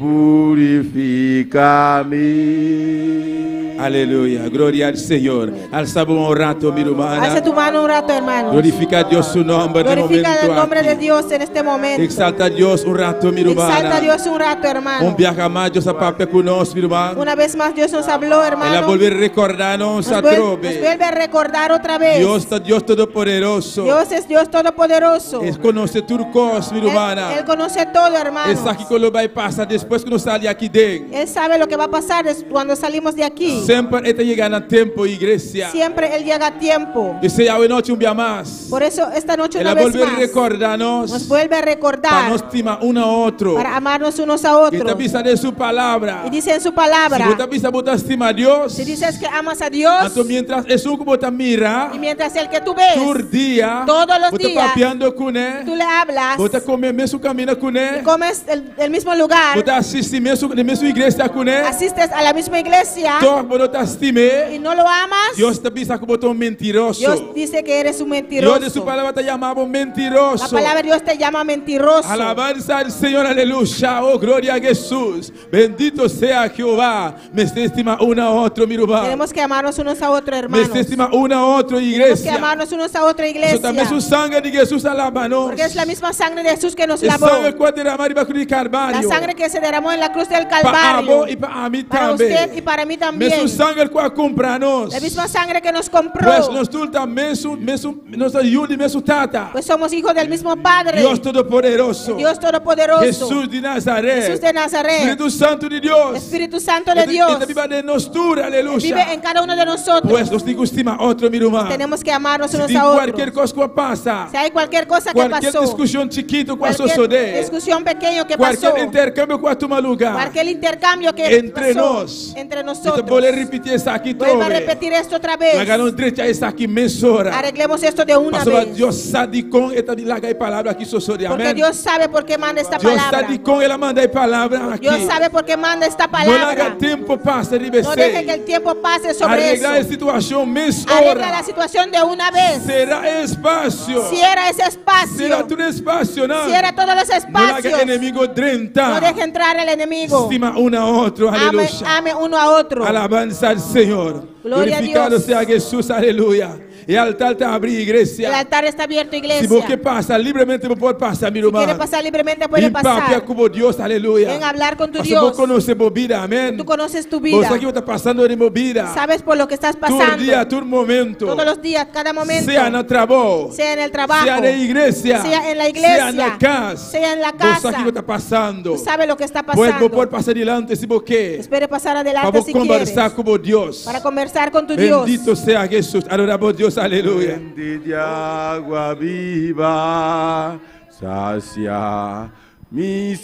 purifícame. Aleluya, gloria al Señor. Alsa un ratu, mi ruman. Alza tu mano un rato, hermano. Glorifiká Dios su nòmber den Glorifica momento el nombre aki. de Dios en este momento. Eksaltá Dios un ratu, mi ruman. Exalta a Dios un rato, Un hermano. biaha mas, Dios a papia ku nos, mi ruman. Una vez más Dios nos habló, El a hermano. bolbe rekordá nos Nos vuelve, nos atrobe. vuelve a recordar otra vez. Dios ta Dios Todopoderoso. Dios es Dios Todopoderoso. E konosé tur kos, mi Él, ruman. Él conoce todo, hermano. E sa kiko lo bai pasa despues ku nos sali aki den. Él sabe lo que va a pasar cuando salimos de aquí. Semper E ta yega na tempu, iglesia. Siempre Él llega a tiempo. P'esei awe nochi un bia mas. Por eso esta noche El una vez vuelve a más recordarnos nos vuelve a para recordar nos stima un na otro. para amarnos unos a E ta otros. bisa den su palabra. Y dice en su Si palabra, bo ta bisa bo ta stima Dios. si dices que amas a Dios Anto mientras esun ku bo ta mira, y mientras el que tú ves, tur dia, todos los bo ta días, papiando kuné, tú le hablas, bo ta kome mesun kaminda kuné, comes el mismo lugar, bo ta asistí mesun na mesun iglesia kuné, asistes a la misma iglesia toch bo no ta stim'é. y no lo amas, Dios ta bisa ku bo ta un mentiroso. Dios dice que eres un Dios den su mentiroso. palabra ta yama bo mentiroso. La palabra de Dios te llama mentiroso. Alabanza al Señor, aleluya. Oh, gloria a Jesús. Bendito sea Jehová. Mester stima un na otro, mi ruman. Tenemos que amarnos unos a otros, hermanos. Mester stima un na otro, Tenemos que iglesia. amarnos unos a otra Eso iglesia. también es sangre de Jesús a laba nos. Porque es la misma sangre de Jesús que nos E lavó. sanger ku a drama riba krus di La Kalvario. Kalvario. sangre que se derramó en la cruz del Pa abo Calvario. i pa ami Para tambe. usted y para mí también. Mesun sanger ku a kumpra nos. La misma sangre que nos compró. Pues nos tur ta mesun, mesun, nos ta yu di mesun tata. Pues somos hijos del mismo Padre. Dios Todopoderoso. Dios Todopoderoso. Jesús de Nazaret. Jesús de Nazaret. Spiritu Santu di Dios. Espíritu Santo de Dios. E ta biba den nos tur, aleluya. Vive en cada uno de nosotros. Pues nos tin ku stima otro, mi ruman. Tenemos que amarnos Si unos tin a kualke otros. kos ku pasa. Si hay cualquier cosa que Kualke pasó. diskushon chikitu ku Cualquier sosodé. discusión pequeño que Kualke pasó. interkambio ku tuma lugá. Cualquier intercambio que Entre pasó nos. entre Mi ta nosotros. bolbe ripití esaki Vuelvo a trobe. repetir esto otra vez. Laga nos drecha esaki mesora. Arreglemos esto de una Pasobra vez. Dios sa di kon e ta laga e palabra aki sosodé. Porque Amèn. Dios sabe por qué manda esta Dios palabra. sa di kon el a manda e palabra aki. Dios sabe por qué manda esta No laga palabra. tempu pasa riba No deje que el tiempo pase sobre Areglá e eso. situashon mesora. Arregla la situación de una vez. Sera espasio. Cierra ese espacio. Sera tur espasio, no. Cierra todos los No laga espacios. enemigu drenta. No deje entrar el enemigo. Stima un na otro, Ame, aleluya. ame uno a otro. Alabansa na Señor. Gloria a Glorifikado Dios. sea Jesús, aleluya. E altar ta habrí, iglesia. El altar está abierto, iglesia. Si bo ke pasa libremente, por pasa, mi Si ruman. quiere pasar libremente, puede Bin papia pasar. ku Dios, aleluya. Ven a hablar con tu Paso Dios. Bo konosé bo bida, amèn. Tú conoces tu Bo vida. sa kiko ta pasando den bo bida. Sabes por lo que estás Tur pasando. dia, tur momento. Todos los días, cada momento. Sea na trabou. Sea en el trabajo. Sea na iglesia. Sea en la iglesia. Sea na kas. Sea en la Bo casa. sa kiko ta pasando. Tú sabes lo que está Pues pasando. por pasa dilanti si bo ke. Espere pasar adelante Para si kombersá quieres. ku Dios. Para conversar con tu Dios. Bendito sea Jesús. Adoramos a Dios, aleluya. Fuente de agua viva, sacia mi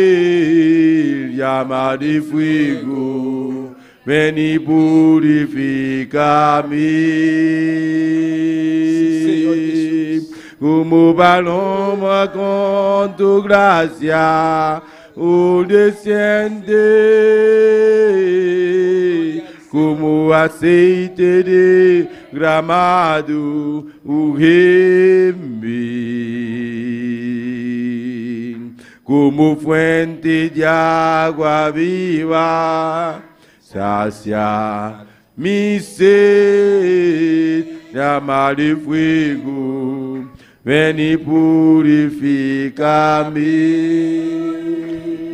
sed, llama de fuego, ven y purifícame. Como paloma con tu gracia, oh, desciende como aceite derramado, ungeme. Como fuente de agua viva, sacia mi sed, llama de fuego, ven y purifícame.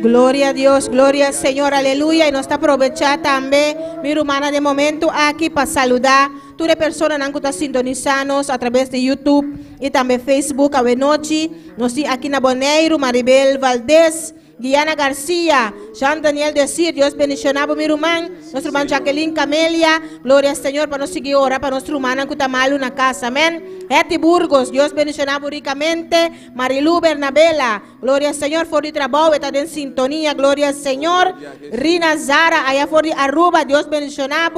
Gloria a Dios, gloria al Señor, aleluya. I nos ta aprovechá tambe, mi rumannan, di momento aki pa saludá tur persona ku ta sintonisando a traves di YouTube i tambe Facebook awe nochi. Nos tin aki na Boneiru, Maribel Valdés, Diana Garcia, Jean Daniel Decir, Dios bendishoná mi ruman, nos ruman Jacqueline Camelia, gloria al Señor, pa nos sigui ora, pa nos ruman ku ta malu na kas, amèn. Hetty Burgos, Dios bendishoná rikamente, Marilu Bernabela, gloria al Señor, for di trabou, ta den sintonia, gloria al Señor, Rina Zara, ayá for di Aruba, Dios bendishoná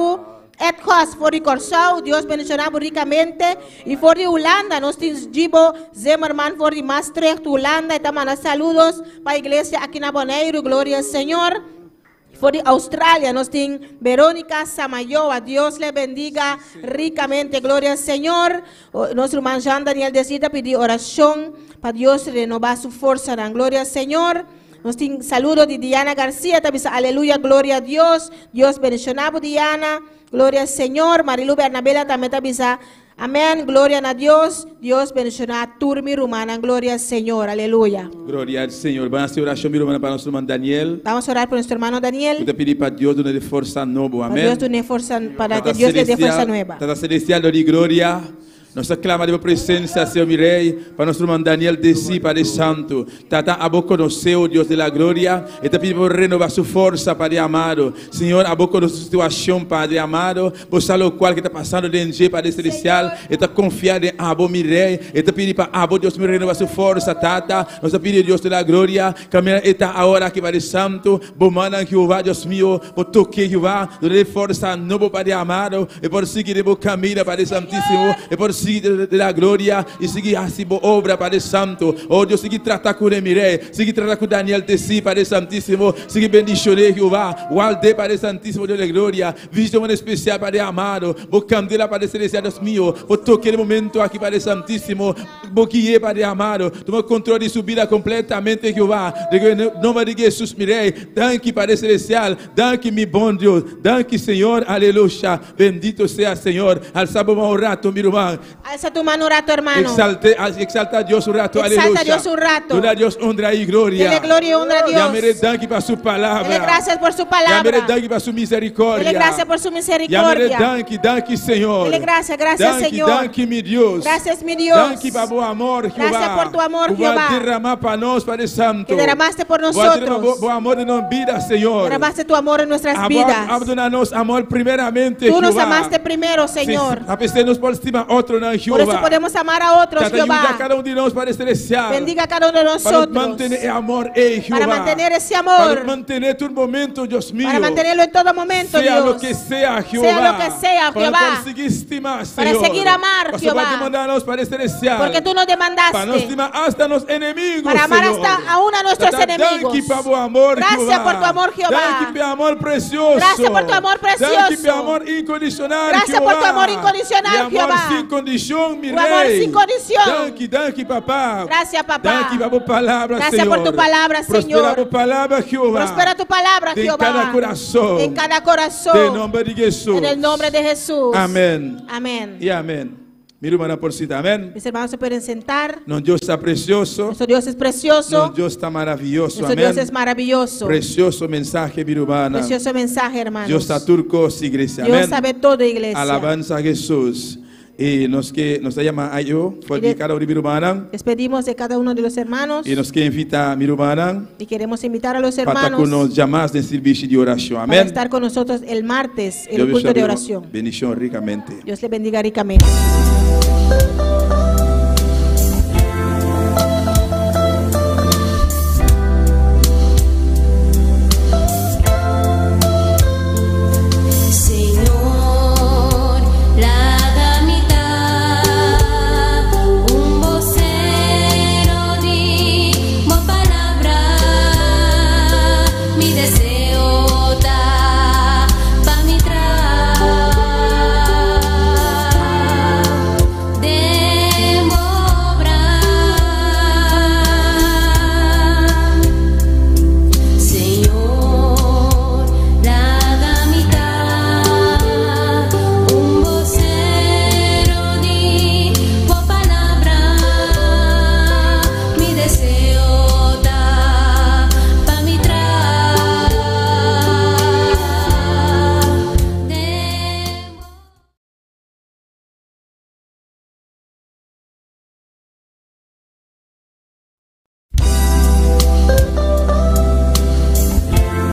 Ed Kos, for di Kòrsou, Dios bendishoná rikamente. I for di Hulanda, nos tin Gibo Zimmerman, for di Maastricht, Hulanda. I ta manda saludo pa e iglesia aki na Boneiru, gloria al Señor. For di Australia, nos tin Verónica Samayoa, Dios le bendiga ricamente, gloria al Señor. Nos ruman Jean Daniel Desita pidi orashon pa Dios renobá su forsa, gloria al Señor. Nos tin saludo di Diana García, tambe aleluya, gloria a Dios. Dios bendishoná Diana, gloria al Señor. Marilu Bernabela tambe ta bisa, amèn, gloria na Dios. Dios bendishoná tur mi rumannan, gloria al Señor, aleluya. Gloria al Señor. Ban hasi orashon, mi ruman, pa nos ruman Daniel. Vamos a orar por nuestro hermano Daniel. Ta pidi pa Dios dun'é forsa nobo. Para Amèn. Dios dé fuerza, para que Tata Dios le dé fuerza celestial, nueva. Tata Celestial, di gloria. Nos ta klama den presensia, Señor mi Rei, pa nos ruman Daniel Desi, Padre Santu. Tata, abo konosé, oh Dios de la gloria, i ta pidi pa renobá su forsa, Padre amado. Señor, abo konosé su situashon, Padre amado. Bo sa loke ku ta pasando den Padre Celestial. E ta konfia den abo, mi Rei. I ta pidi pa abo, Dios mi renobá su forsa, Tata. Nos ta pidi, Dios de la gloria, kaminda e ta awor aki, Padre Santu. Bo manda, Jehová, Dios mio, bo toka, Jehová, dun'é forsa nobo, Padre amado, i por sigui bo kaminda, Padre Santísimo, i por sigui di la gloria, i sigui asina bo obra, Padre Santu. Oh Dios, sigui trata ku mi Rei, sigui trata ku Daniel Tessi, Padre Santísimo, sigui bendishoná, Jehová, warda, Padre Santísimo, Dios de gloria, visita un espesial, Padre amado, bo kandela, Padre Celestial, Dios mío, bo toka e momento aki, Padre Santísimo, bo guia, Padre amado, tuma kontrol di su bida kompletamente, Jehová, den nòmber di Jesús, mi Rei, danki, Padre Celestial, danki, mi bon Dios, danki, Señor, aleluya, bendito sea, Señor, alsa bo un ratu, mi ruman. Alza tu mano un rato, hermano. Exalte, exalta a Dios un rato, Exalta aleluya. a Dios un rato. Duna Dios honra y gloria. Dele gloria y honra a Dios. Yam'é danki pa su palabra. Dele gracias por su Yam'é palabra. danki pa su misericordia. Dele gracias por su Yam'é misericordia. danki, danki, Señor. Dele gracias, gracias, Danki, Señor. Danki, mi Dios. Gracias, mi Dios. Danki pa bo amor, Jehová. Gracias por tu amor, Ku bo a Jehová. derama pa nos, Padre Santo. Que derramaste por Bo a derama nosotros. Bo, bo amor den nos bida, Señor. Derramaste tu amor en nuestras Abo- vidas. A duna nos amor primeramente, Tú nos Jehová. amaste primero, Señor. Si, p'esey nos por stima otro nan, Por Jehová. eso podemos amar a otros, Tata, yuda Jehová. cada un di nos, Padre Celestial. Bendiga a cada uno de Para nosotros. mantener el amor, eh, Jehová. Para mantener ese amor. Para mantener tu momento, Dios mío. Para mantenerlo en todo momento, Sea Dios. lo que sea, Jehová. Sea lo que sea, Para Jehová. Para seguir stima, Para Señor. seguir amar, Para Jehová. demandarnos, Padre Celestial. Porque tú nos Para no demandaste. stima hasta los enemigos, Para amar Señor. hasta aún a nuestros Tata, enemigos. Danki pa bo amor, Gracias Jehová. por tu amor, Jehová. Danki pa amor precioso. Gracias por tu amor precioso. Danki pa amor incondicional, Gracias por tu Jehová. amor incondicional, Y amor Jehová. sin condición, mi Tu amor rey. sin condición. Danki, danki, papá. Gracias, papá. Danki pa bo palabra, Gracias Señor. por tu palabra, Prospera Señor. bo palabra, Jehová. Prospera tu palabra, En Jehová. cada corazón. En cada corazón. Den nomber di Jesús. En el nombre de Jesús. Amén. Amén. Y amén. Mi rumannan por sinta, amén. Mis hermanos se pueden sentar. Nos Dios ta precioso. Nuestro Dios es precioso. Nos Dios ta maravioso. Nuestro Amén. Dios es maravilloso. Precioso mensahe, mi rumannan. Precioso mensaje, hermanos. Dios sa tur kos, iglesia. Dios Amén. sabe todo, iglesia. Alabanza a Jesús. Y nos ke nos ta yama ayo, for di kada un rumannan. Despedimos de cada uno de los hermanos Y nos ke invita mi rumannan y queremos invitar a los pa ta ku hermanos nos djamars den servicio di oracion. para Amén. estar con nosotros el martes, el Dios culto de bendiga- oración. Bendicion ricamente. Dios le bendiga ricamente. Thank